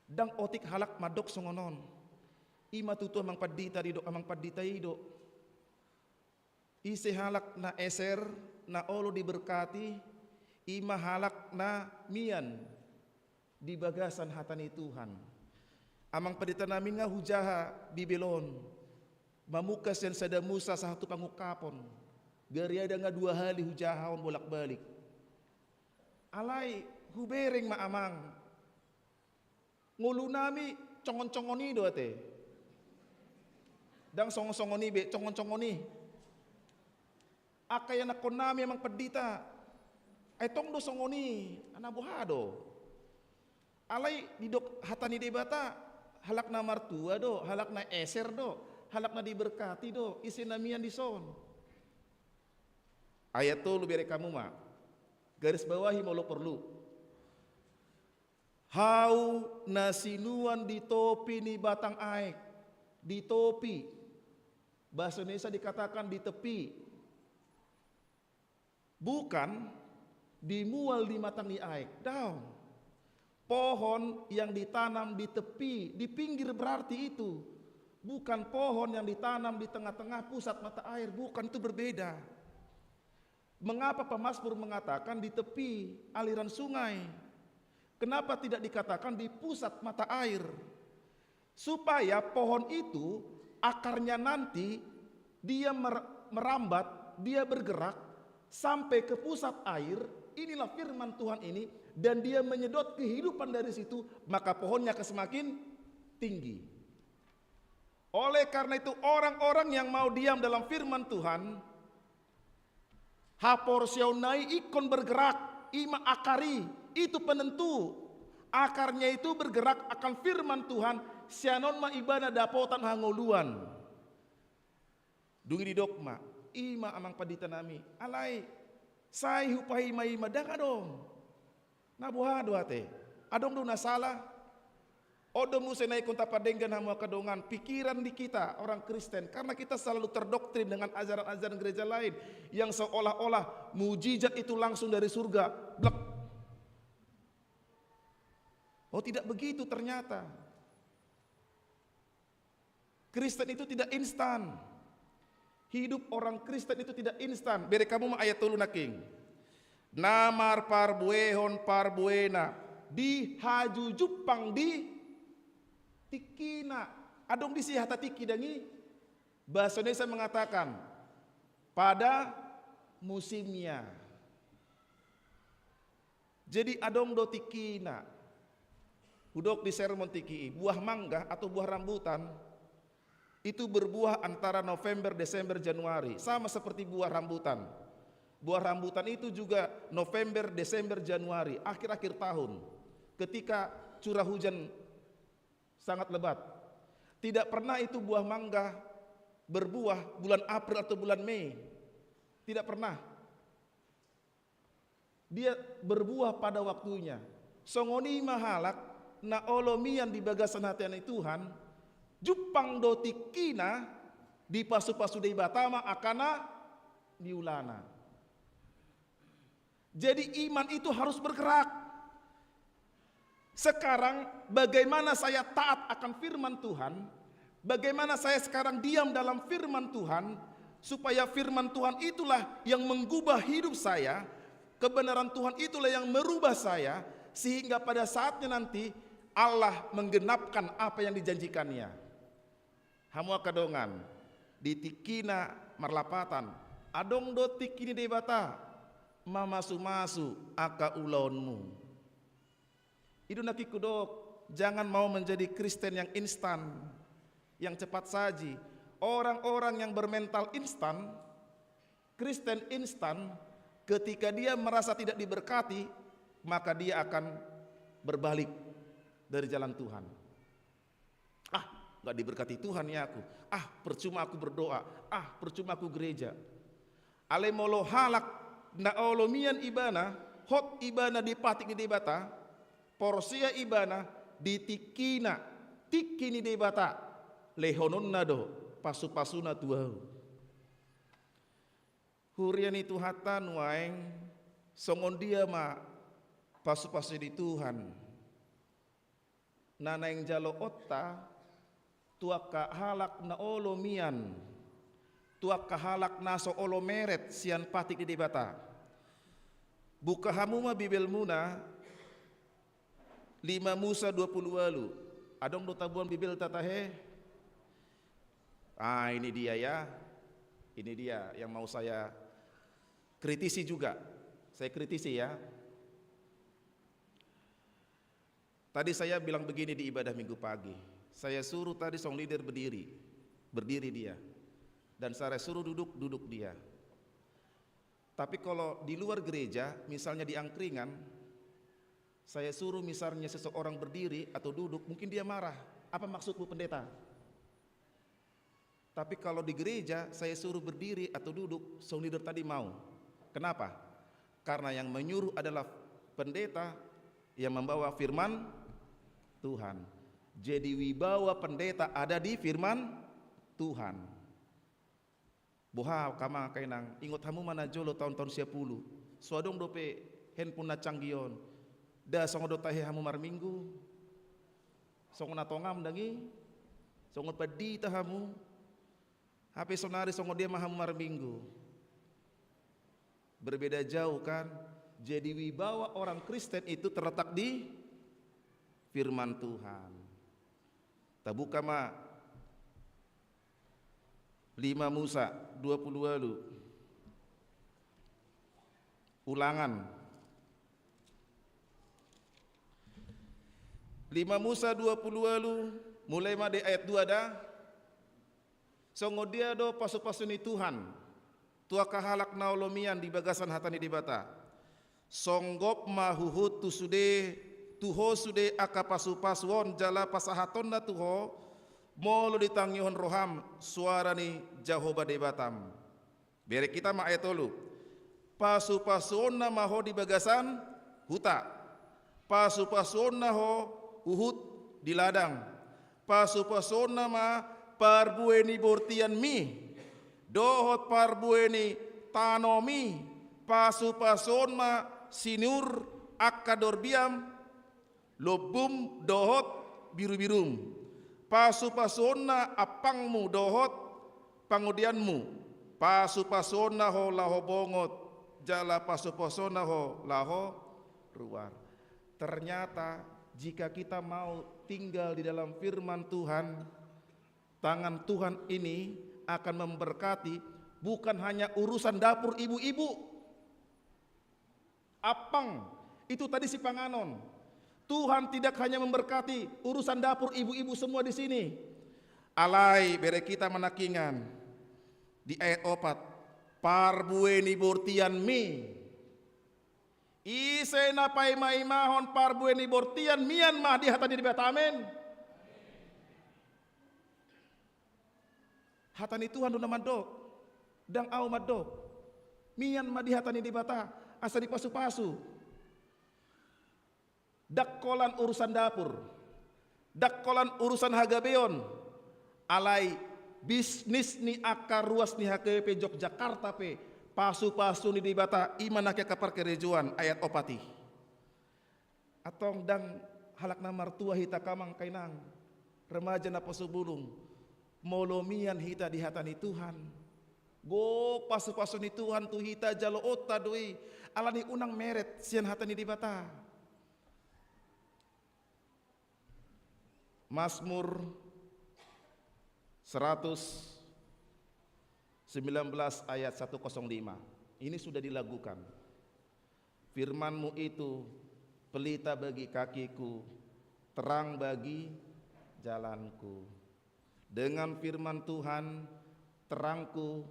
ndang otik halak mandok songon on. I ma tutu amang pandita i do, amang pandita i do. Ise halak na eser, na olo diberkati, i ma halak na mian di bagasan hata ni Tuhan. Amang pandita nami, nga hujaha Bibel on, mamungka sian Sada Musa sahat tu Pangungkapon. Gariada nga dua hali hujaha on bolak-balik. Alai hubereng ma amang. Ngolunami congon-congon i do ate. Ndang songon-songon i be, congon-congon i. Angka ianakkonnami amang pandita, ai tong do songon i, na boha do. Alai didok hata ni Debata, halak na martua do, halak na eser do, halak na diberkati do ise na mian dison. Ayat tolu, bereng hamu ma. Garis bawahi molo porlu. Hau na sinuan di topi ni batang aek, di topi. Bahasa Indonesia dikatakan di tepi. Bukan di mual di batang ni aek, daong. Pohon yang ditanam di tepi, di pinggir berarti itu. Bukan pohon yang ditanam di tengah-tengah pusat mata air, bukan, itu berbeda. Mengapa pemazmur mengatakan di tepi aliran sungai? Kenapa tidak dikatakan di pusat mata air? Supaya pohon itu akarnya nanti dia mer-, merambat, dia bergerak sampai ke pusat air. Inilah firman Tuhan ini, dan dia menyedot kehidupan dari situ, maka pohonnya akan semakin tinggi. Oleh karena itu, orang-orang yang mau diam dalam firman Tuhan, haporseaonna i ingkon bergerak, i ma akar i, itu penentu. Akarnya itu bergerak akan firman Tuhan, sian on ma ibana dapotan hangoluan. Dung i didok ma, i ma amang pandita nami, alai sai hupaima-ima, ndang adong. Na boha do ate? Adong do na sala? On do muse na ingkon tapardenggan hamu angka dongan, pikiran di kita orang Kristen, karena kita selalu terdoktrin dengan ajaran-ajaran gereja lain yang seolah-olah mujizat itu langsung dari surga. Blek. Oh, tidak begitu ternyata. Kristen itu tidak instan. Hidup orang Kristen itu tidak instan. Bereng hamu ma ayat tolu nangkin. Na marparbuehon parbuena di haju jumpang di tingkina. Adong disi hata tingki, dang i? Bahasa Indonesia mengatakan pada musimnya. Jadi adong do tingkina. Hudok di sermon tingki i, buah mangga atau buah rambutan itu berbuah antara November, Desember, Januari. Sama seperti buah rambutan. Buah rambutan itu juga November, Desember, Januari, akhir-akhir tahun. Ketika curah hujan sangat lebat. Tidak pernah itu buah mangga berbuah bulan April atau bulan Mei. Tidak pernah. Dia berbuah pada waktunya. Songon i ma halak na olo mian di bagasan hata ni Tuhan, jumpang do tingkina dipasu-pasu Debata ma angka na niulana. Jadi iman itu harus bergerak. Sekarang, bagaimana saya taat akan firman Tuhan? Bagaimana saya sekarang diam dalam firman Tuhan, supaya firman Tuhan itulah yang mengubah hidup saya, kebenaran Tuhan itulah yang merubah saya, sehingga pada saatnya nanti Allah menggenapkan apa yang dijanjikan-Nya. Hamu angka dongan, di tingkina marlapatan, adong do tingki ni Debata mamasu-masu angka ulaonmu. I do nangkin hudok, jangan mau menjadi Kristen yang instan, yang cepat saji. Orang-orang yang bermental instan, Kristen instan, ketika dia merasa tidak diberkati, maka dia akan berbalik dari jalan Tuhan. Ah, nggak diberkati Tuhan ya aku. Ah, percuma aku berdoa. Ah, percuma aku gereja. Alai molo halak na olo mian ibana, hot ibana di patik ni Debata, porsea ibana di tingkina, tingki ni Debata, lehononna do pasu-pasuna tu ahu. Huria ni Tuhanta nuaeng, songon dia ma pasu-pasu ni Tuhan na naeng jaloonta tu angka halak na olo mian, tu angka halak na so olo meret sian patik ni Debata. Buka hamu ma Bibelmuna, lima Musa dua pulu ualu. Adong do tabuan Bibelta tahe? Ah, ini dia ya. Ini dia yang mau saya kritisi juga. Saya kritisi ya. Tadi saya bilang begini di ibadah Minggu pagi. Saya suruh tadi song leader berdiri. Berdiri dia. Dan saya suruh duduk, duduk dia. Tapi kalau di luar gereja, misalnya di angkringan, saya suruh misalnya seseorang berdiri atau duduk, mungkin dia marah. Apa maksudmu, pendeta? Tapi kalau di gereja, saya suruh berdiri atau duduk, song leader tadi mau. Kenapa? Karena yang menyuruh adalah pendeta yang membawa firman Tuhan. Jadi wibawa pendeta ada di firman Tuhan. Boha angka amang angka inang, ingot hamu ma na jolo taon-taon sia pulu. So adong dope handphone na canggih on. Nda songon do tahe hamu marminggu. Songon na tongam ndang i. Songon pandita hamu. Hape sonari songon dia ma hamu marminggu. Berbeda jauh kan? Jadi wibawa orang Kristen itu terletak di firman Tuhan. Tabuka ma lima Musa dua pulu ualu. Ulangan. Lima Musa dua pulu ualu, mulai ma di ayat dua da. Songon dia do pasu-pasu ni Tuhan tu angka halak na olo mian di bagasan hata ni Debata. Songgop ma huhut tu sude, tu ho sude angka pasu-pasu on jala pasahatonna tu ho, molo ditangihon roham soara ni Jahowa Debatam. Bere hita ma ayat tolu. Pasu-pasuonna ma ho di bagasan huta. Pasu-pasuonna ho huhut di ladang. Pasu-pasuonna ma parbue ni bortianmi dohot parbue ni tanomi. Pasu-pasuon ma sinur angka dorbiam, lombum dohot birubirum. Pasu-pasuonna ampangmu dohot pangodianmu. Pasu-pasuonna ho laho bongot, jala pasu-pasuonna ho laho ruar. Ternyata jika kita mau tinggal di dalam firman Tuhan, tangan Tuhan ini akan memberkati bukan hanya urusan dapur ibu-ibu. Ampang, itu tadi sipanganon. Tuhan tidak hanya memberkati urusan dapur ibu-ibu semua di sini. Alai bere hita ma nangkiningan di ayat opat. Parbue ni bortianmi. Ise na paima-imahon parbue ni bortian mian ma di hata ni Debata, amen. Hata ni Tuhan do na mandok, ndang ahu mandok. Mian ma di hata ni Debata. asa dipasupasu. Ndang holan urusan dapur, ndang holan urusan hagabeon, alai bisnis ni angka ruas ni H K B P Yogyakarta pe pasupasu ni Debata, i ma na angka parkarejoan. Ayat opat i. Antong ndang halak na martua hita, angka amang, angka inang, remaja na poso bulung, molo mian hita di hata ni Tuhan, gok pasupasu ni Tuhan tu hita, jaloonta do i, alani unang meret sian hata ni Debata. Mazmur seratus sembilan belas ayat satu kosong lima. Ini sudah dilagukan. Firman-Mu itu pelita bagi kakiku, terang bagi jalanku. Dengan firman Tuhan, terangku,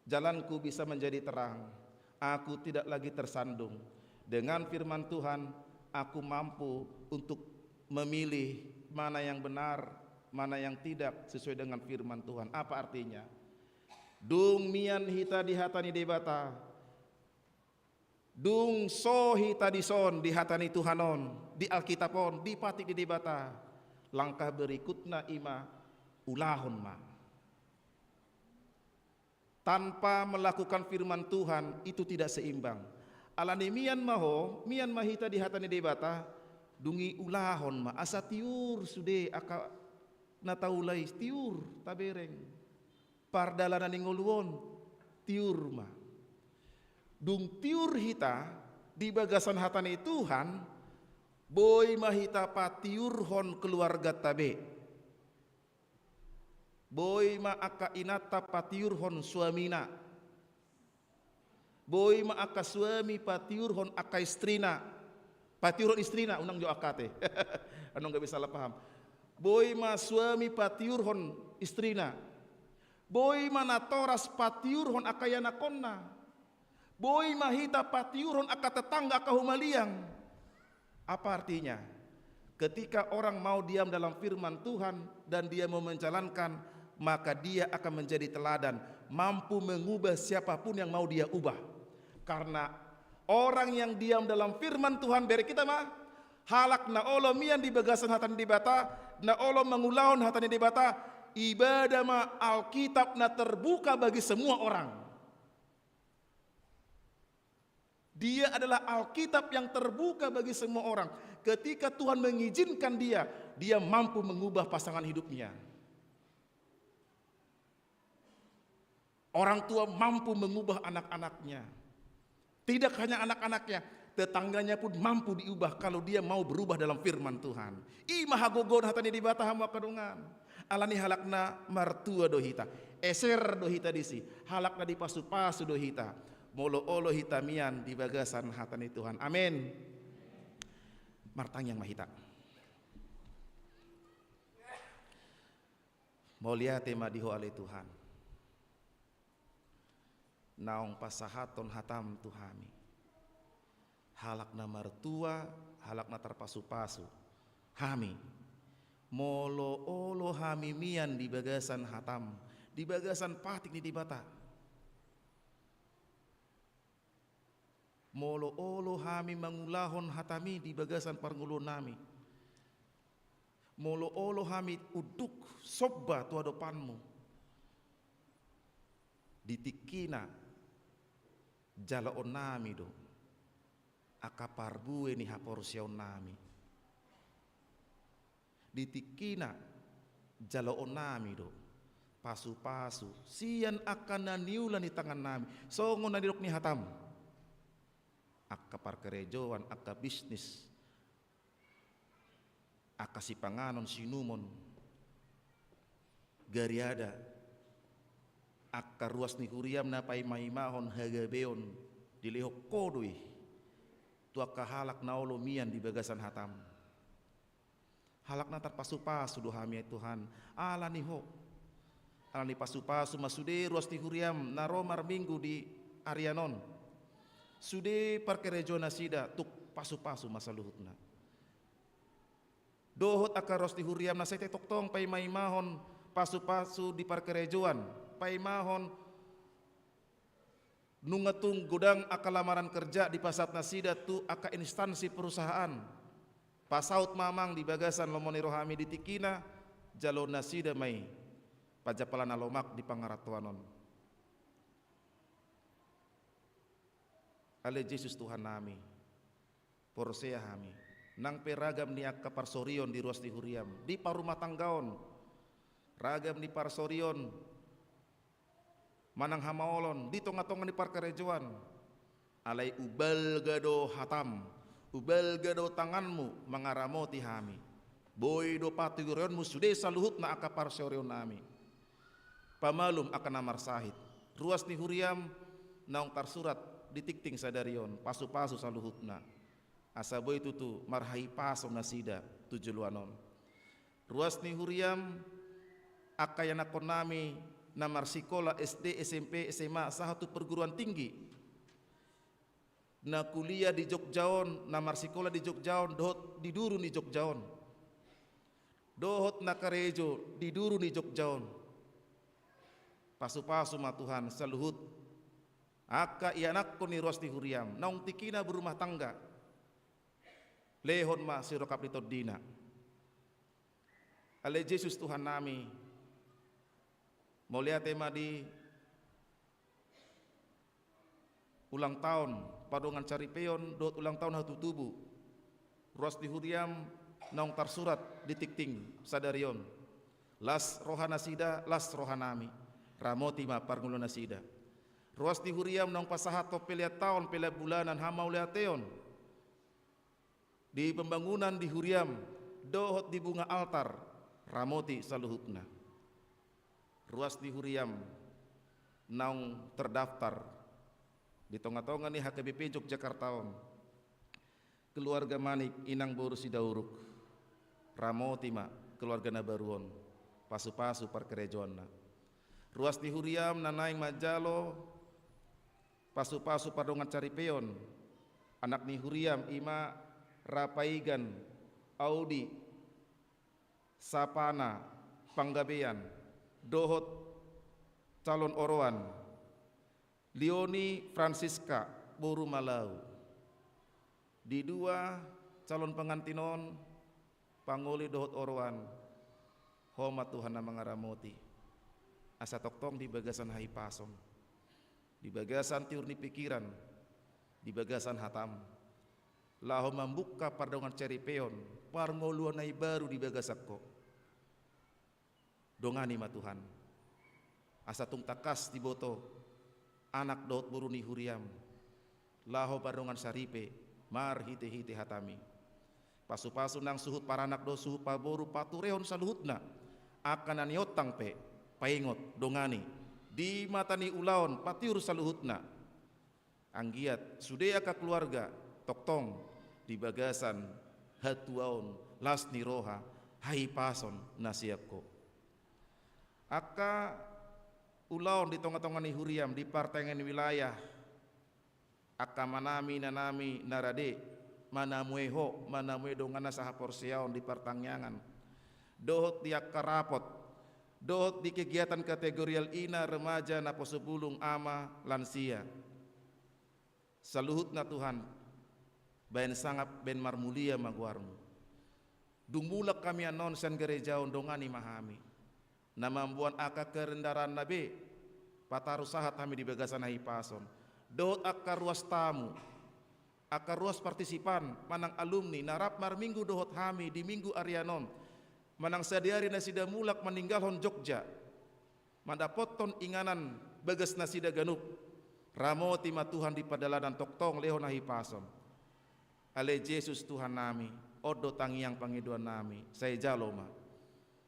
jalanku bisa menjadi terang. Aku tidak lagi tersandung. Dengan firman Tuhan, aku mampu untuk memilih mana yang benar, mana yang tidak sesuai dengan firman Tuhan. Apa artinya? Dung mian hita di hata ni Debata, dung so hita dison di hata ni Tuhan on, di Alkitab on, di patik ni Debata, langkah berikutna i ma ulahon ma. Tanpa melakukan firman Tuhan, itu tidak seimbang. Alani mian ma ho, mian ma hita di hata ni Debata, dung i ulahon ma, asa tiur sude angka na taula i, tiur tabereng. Pardalanan ni ngolu on, tiur ma. Dung tiur hita di bagasan hata ni Tuhan, boi ma hita patiurhon keluarganta be. Boi ma angka inanta patiurhon suamina. Boi ma angka suami patiurhon angka istrina. Patiurhon istrina, unang jo angka ate. Annon gabe salah paham. Boi ma suami patiurhon istrina. Boi ma natoras patiurhon angka ianakhonna. Boi ma hita patiurhon angka tetangga, angka humaliang. Apa artinya? Ketika orang mau diam dalam firman Tuhan dan dia mau menjalankan, maka dia akan menjadi teladan, mampu mengubah siapapun yang mau dia ubah. Karena orang yang diam dalam firman Tuhan, bere hita ma, halak na olo mian di bagasan hata ni Debata, na olo mangulahon hata ni Debata, ibada ma Alkitab na terbuka bagi semua orang. Dia adalah Alkitab yang terbuka bagi semua orang. Ketika Tuhan mengizinkan dia, dia mampu mengubah pasangan hidupnya. Orang tua mampu mengubah anak-anaknya. Tidak hanya anak-anaknya, tetangganya pun mampu diubah kalau dia mau berubah dalam firman Tuhan. I ma hagogoon hata ni Debata, hamu angka dongan. Alani halak na martua do hita, eser do hita disi, halak na dipasupasu do hita, molo olo hita mian di bagasan hata ni Tuhan. Amen. Martangiang ma hita. Mauliate ma di Ho ale Tuhan, naung pasahathon hataM tu hami, halak na martua, halak na tarpasupasu hami, molo olo hami mian di bagasan hataM, di bagasan patik ni Debata. Molo olo hami mangulahon hataMi di bagasan parngoluonnami, molo olo hami unduk somba tu adopanMu, di tingkina jaloonnami do angka parbue ni haporseaonnami. Di tingkina jaloonnami do pasupasu sian angka na niula ni tangannami, songon na nidok ni hataM. Angka parkarejoan, angka bisnis, angka sipanganon, siinumon, gariada, angka ruas ni huriaM na paimaimahon hagabeon, dilehon Ho do i tu angka halak na olo mian di bagasan hataM. Halak na tarpasupasu do hami, Tuhan, alani Ho. Alani pasupasu ma sude ruas ni huriaM na ro marminggu di arian on. Sude parkarejoan nasida, tuk pasupasu ma saluhutna. Dohot angka ruas ni huriaM na sai tongtong paimaimahon pasupasu di parkarejoan, paimahon Nunga tung godang angka lamaran kerja dipasahat nasida tu angka instansi perusahaan. Pasaut ma amang di bagasan lomo ni rohami di tingkina, jalo nasida ma i pajampalan na lomak di pangarantoan on. Ale Jesus Tuhan nami, porsea hami, nang pe ragam ni angka parsorion di ruas ni huriam, di parumatanggaon, ragam ni parsorion, manang hamaolon di tongatonga ni parkarejoan. Alai umbalga do hatam, umbalga do tanganmu mangaramoti hami. Boi do patureonmu sude saluhutna angka parsorionnami. Pamalum angka na marsahit. Ruas ni huriam naung tarsurat di tingting sadari on, pasupasu saluhutna. Asa boi tutu marhahipason nasida tu joloan on. Ruas ni huriam, angka ianakkonnami na marsikola S D, S M P, S M A, sahat tu perguruan tinggi. Na kuliah di Jogja on, na marsikola di Jogja on, dohot di duru ni Jogja on. Dohot na karejo di duru ni Jogja on. Pasupasu ma Tuhan saluhut angka ianakkon ni ruas ni huriam, naung tingkina berumah tangga. Lehon ma sirongkap ni tondina. Ale Jesus Tuhan nami, mauliate ma di ulang taon pardongan saripeon dohot ulang taon hatutubu ruas ni huriam naung tarsurat di tingting sadari on. Las roha nasida, las roha nami. Ramoti ma parngoluon nasida. Ruas ni huriam naung pasahathon pelean taon, pelean bulanan, hamauliateon di pembangunan di huriam dohot di bunga altar, ramoti saluhutna. Ruas ni huriam naung terdaftar di tongatonga ni H K B P Yogyakarta on, keluarga Manik, inang boru Sidauruk, ramoti ma keluarga na baru on, pasupasu parkarejoanna. Ruas ni huriam na naeng manjalo pasupasu pardongan saripeon, anak ni huriam i ma Rapaigan Audi, Sapana Panggabean, dohot calon oroan Lioni Francisca boru Malau. Di dua calon pengantin on, pangoli dohot oroan, Ho ma Tuhan na mangaramoti. Asa tongtong di bagasan hahipason, di bagasan tiur ni pikiran, di bagasan hatam, laho mambuka pardongan saripeon, parngoluan na imbaru di bagasan Ho. Dongani ma Tuhan, asa tung tangkas diboto anak dohot boru ni huriam laho pardongan saripe marhitehite hatam i. Pasupasu nang suhut paranak dohot suhut parboru, paturehon saluhutna angka na niontang pe, paingot, dongani, di mata ni ulaon patiur saluhutna. Anggiat sude angka keluarga tongtong di bagasan hatuaon, las ni roha, hahipason na sian Ho. Angka ulaon di tongatonga ni huriam, di partangiangan wilayah, angka amanami, inanami na rade manamue Ho, manamue donganna sahaporseaon di partangiangan, dohot di angka rapot, dohot di kegiatan kategorial ina, remaja, naposobulung, ama, lansia. Saluhutna Tuhan, baen sangap, baen marmulia ma goarmu. Dung mulak hami annon sian gareja on, dongani ma hami. Na mamboan angka kerendaranna be, pataru sahat hami di bagasan hahipason. Dohot angka ruas tamu, angka ruas partisipan, manang alumni, na rap marminggu dohot hami di minggu arian on, manang sadihari nasida mulak maninggalhon Jogja, mandapothon inganan bagas nasida ganup. Ramoti ma Tuhan di pardalanan, tongtong lehon hahipason. Ale Jesus Tuhan nami, on do tangiang pangidoan nami, sai jalo ma.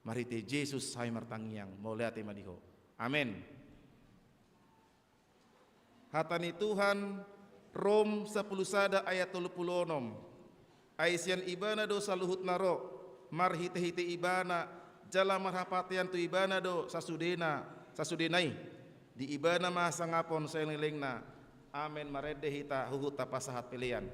Marhite Jesus hami martangiang, mauliate ma di Ho. Amen. Hata ni Tuhan, Rom sampulu sada ayat tolu pulu onom. Ai sian Ibana do saluhutna ro, marhitehite Ibana, jala marhapatean tu Ibana do sasudena, sasudena i. Di Ibana ma hasangapon saleleng ni lelengna. Amen. Marende hita huhut tapasahat pelean.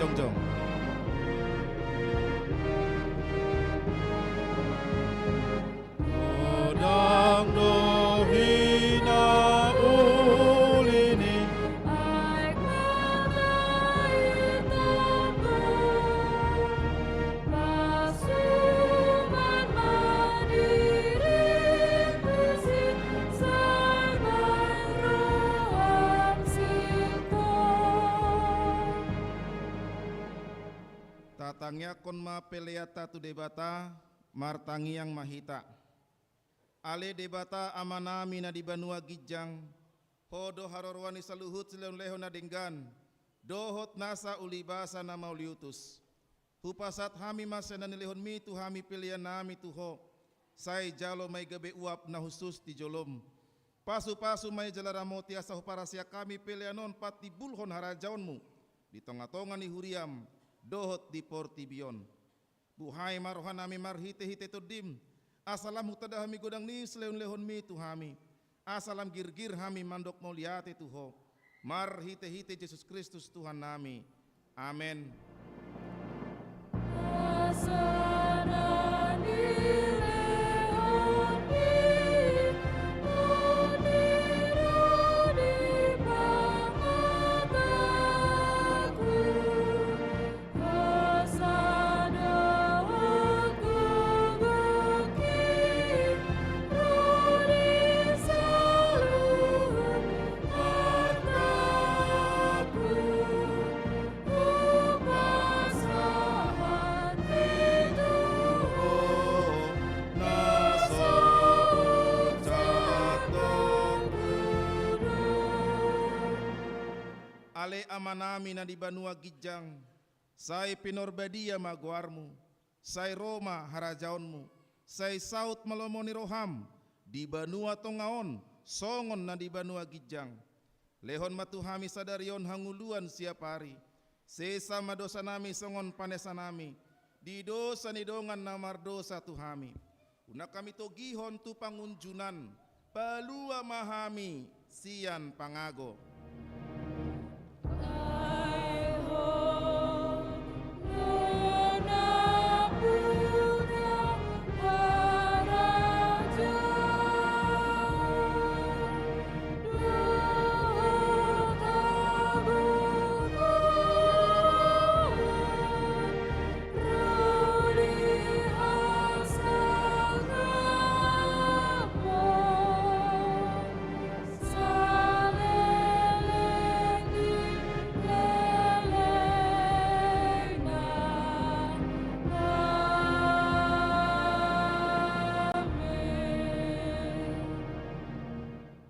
Jongjong. Godang do hinauli ni aek ma na i tambun, pasuman ma di rimpu i, sai baen roham sintong. Tatangiangkon ma peleanta tu Debata. Martangiang ma hita. Ale Debata Amanami na di banua ginjang, Ho do haroroan ni saluhut silehonlehon na denggan dohot nasa ulibasa na mauliutus. Hupasahat hami ma sian na nilehonMi tu hami peleannami tu Ho, sai jalo ma i gabe uap na hushus di joloM. Pasupasu ma i jala ramoti asa huparsiak hami pelean on patimbulhon harajaonMu di tongatonga ni huriaM dohot di portibi on. Buhai ma rohanami marhitehite TondiM, asa lam hutanda hami godang ni silehonlehonMi tu hami, asa lam girgir hami mandok mauliate tu Ho, marhitehite Jesus Kristus Tuhannami. Amen. Ale Amanami na di banua ginjang, sai pinarbadia ma goarMu, sai ro ma harajaonMu, sai saut ma lomo ni rohaM di banua tonga on songon na di banua ginjang. Lehon ma tu hami sadari on hangoluan siapari. Sesa ma dosanami songon panesanami di dosa ni dongan na mardosa tu hami. Unang hami togihon tu pangunjunan, palua ma hami sian pangago.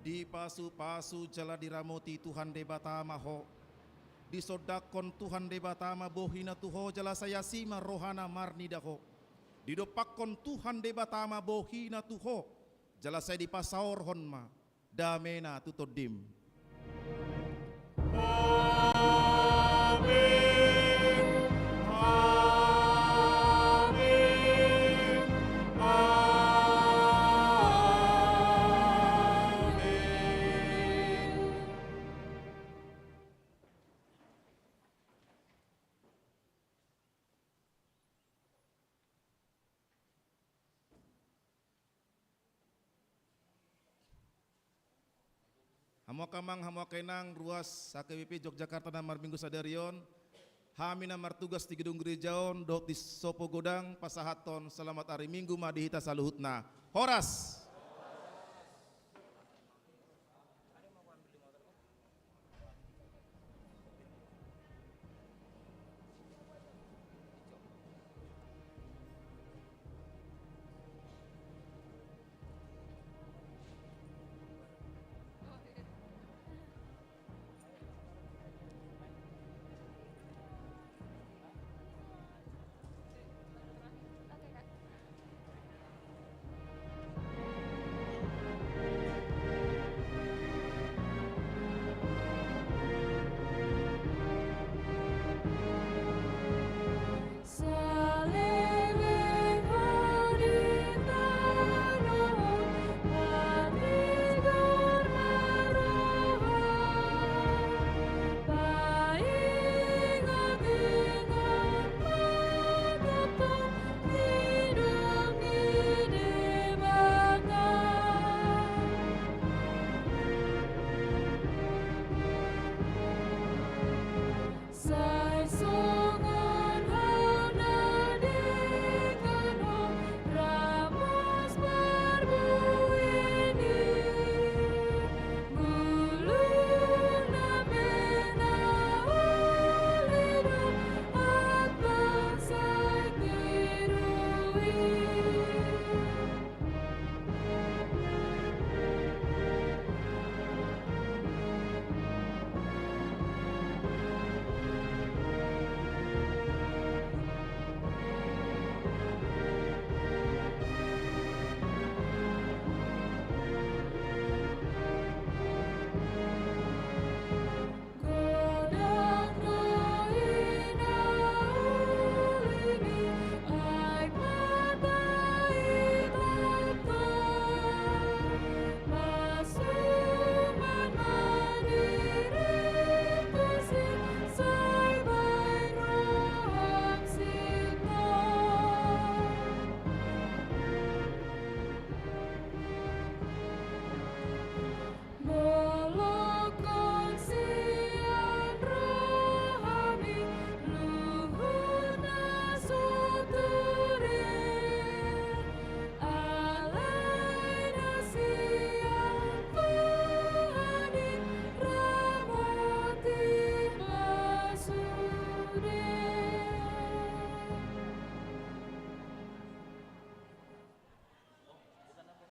Dipasupasu jala diramoti Tuhan Debata ma ho. Disondangkon Tuhan Debata ma bohina tu ho jala sai asi ma rohana marnida ho. Didompakkon Tuhan Debata ma bohina tu ho jala sai dipasaorhon ma damena tu tondim. Amen. Amen. Amen. Hamu angka amang, hamu angka inang, ruas H K B P Yogyakarta na marminggu sadari on, hami na martugas di gedung gereja on dohot di sopo godang pasahathon selamat ari Minggu ma di hita saluhutna. Horas.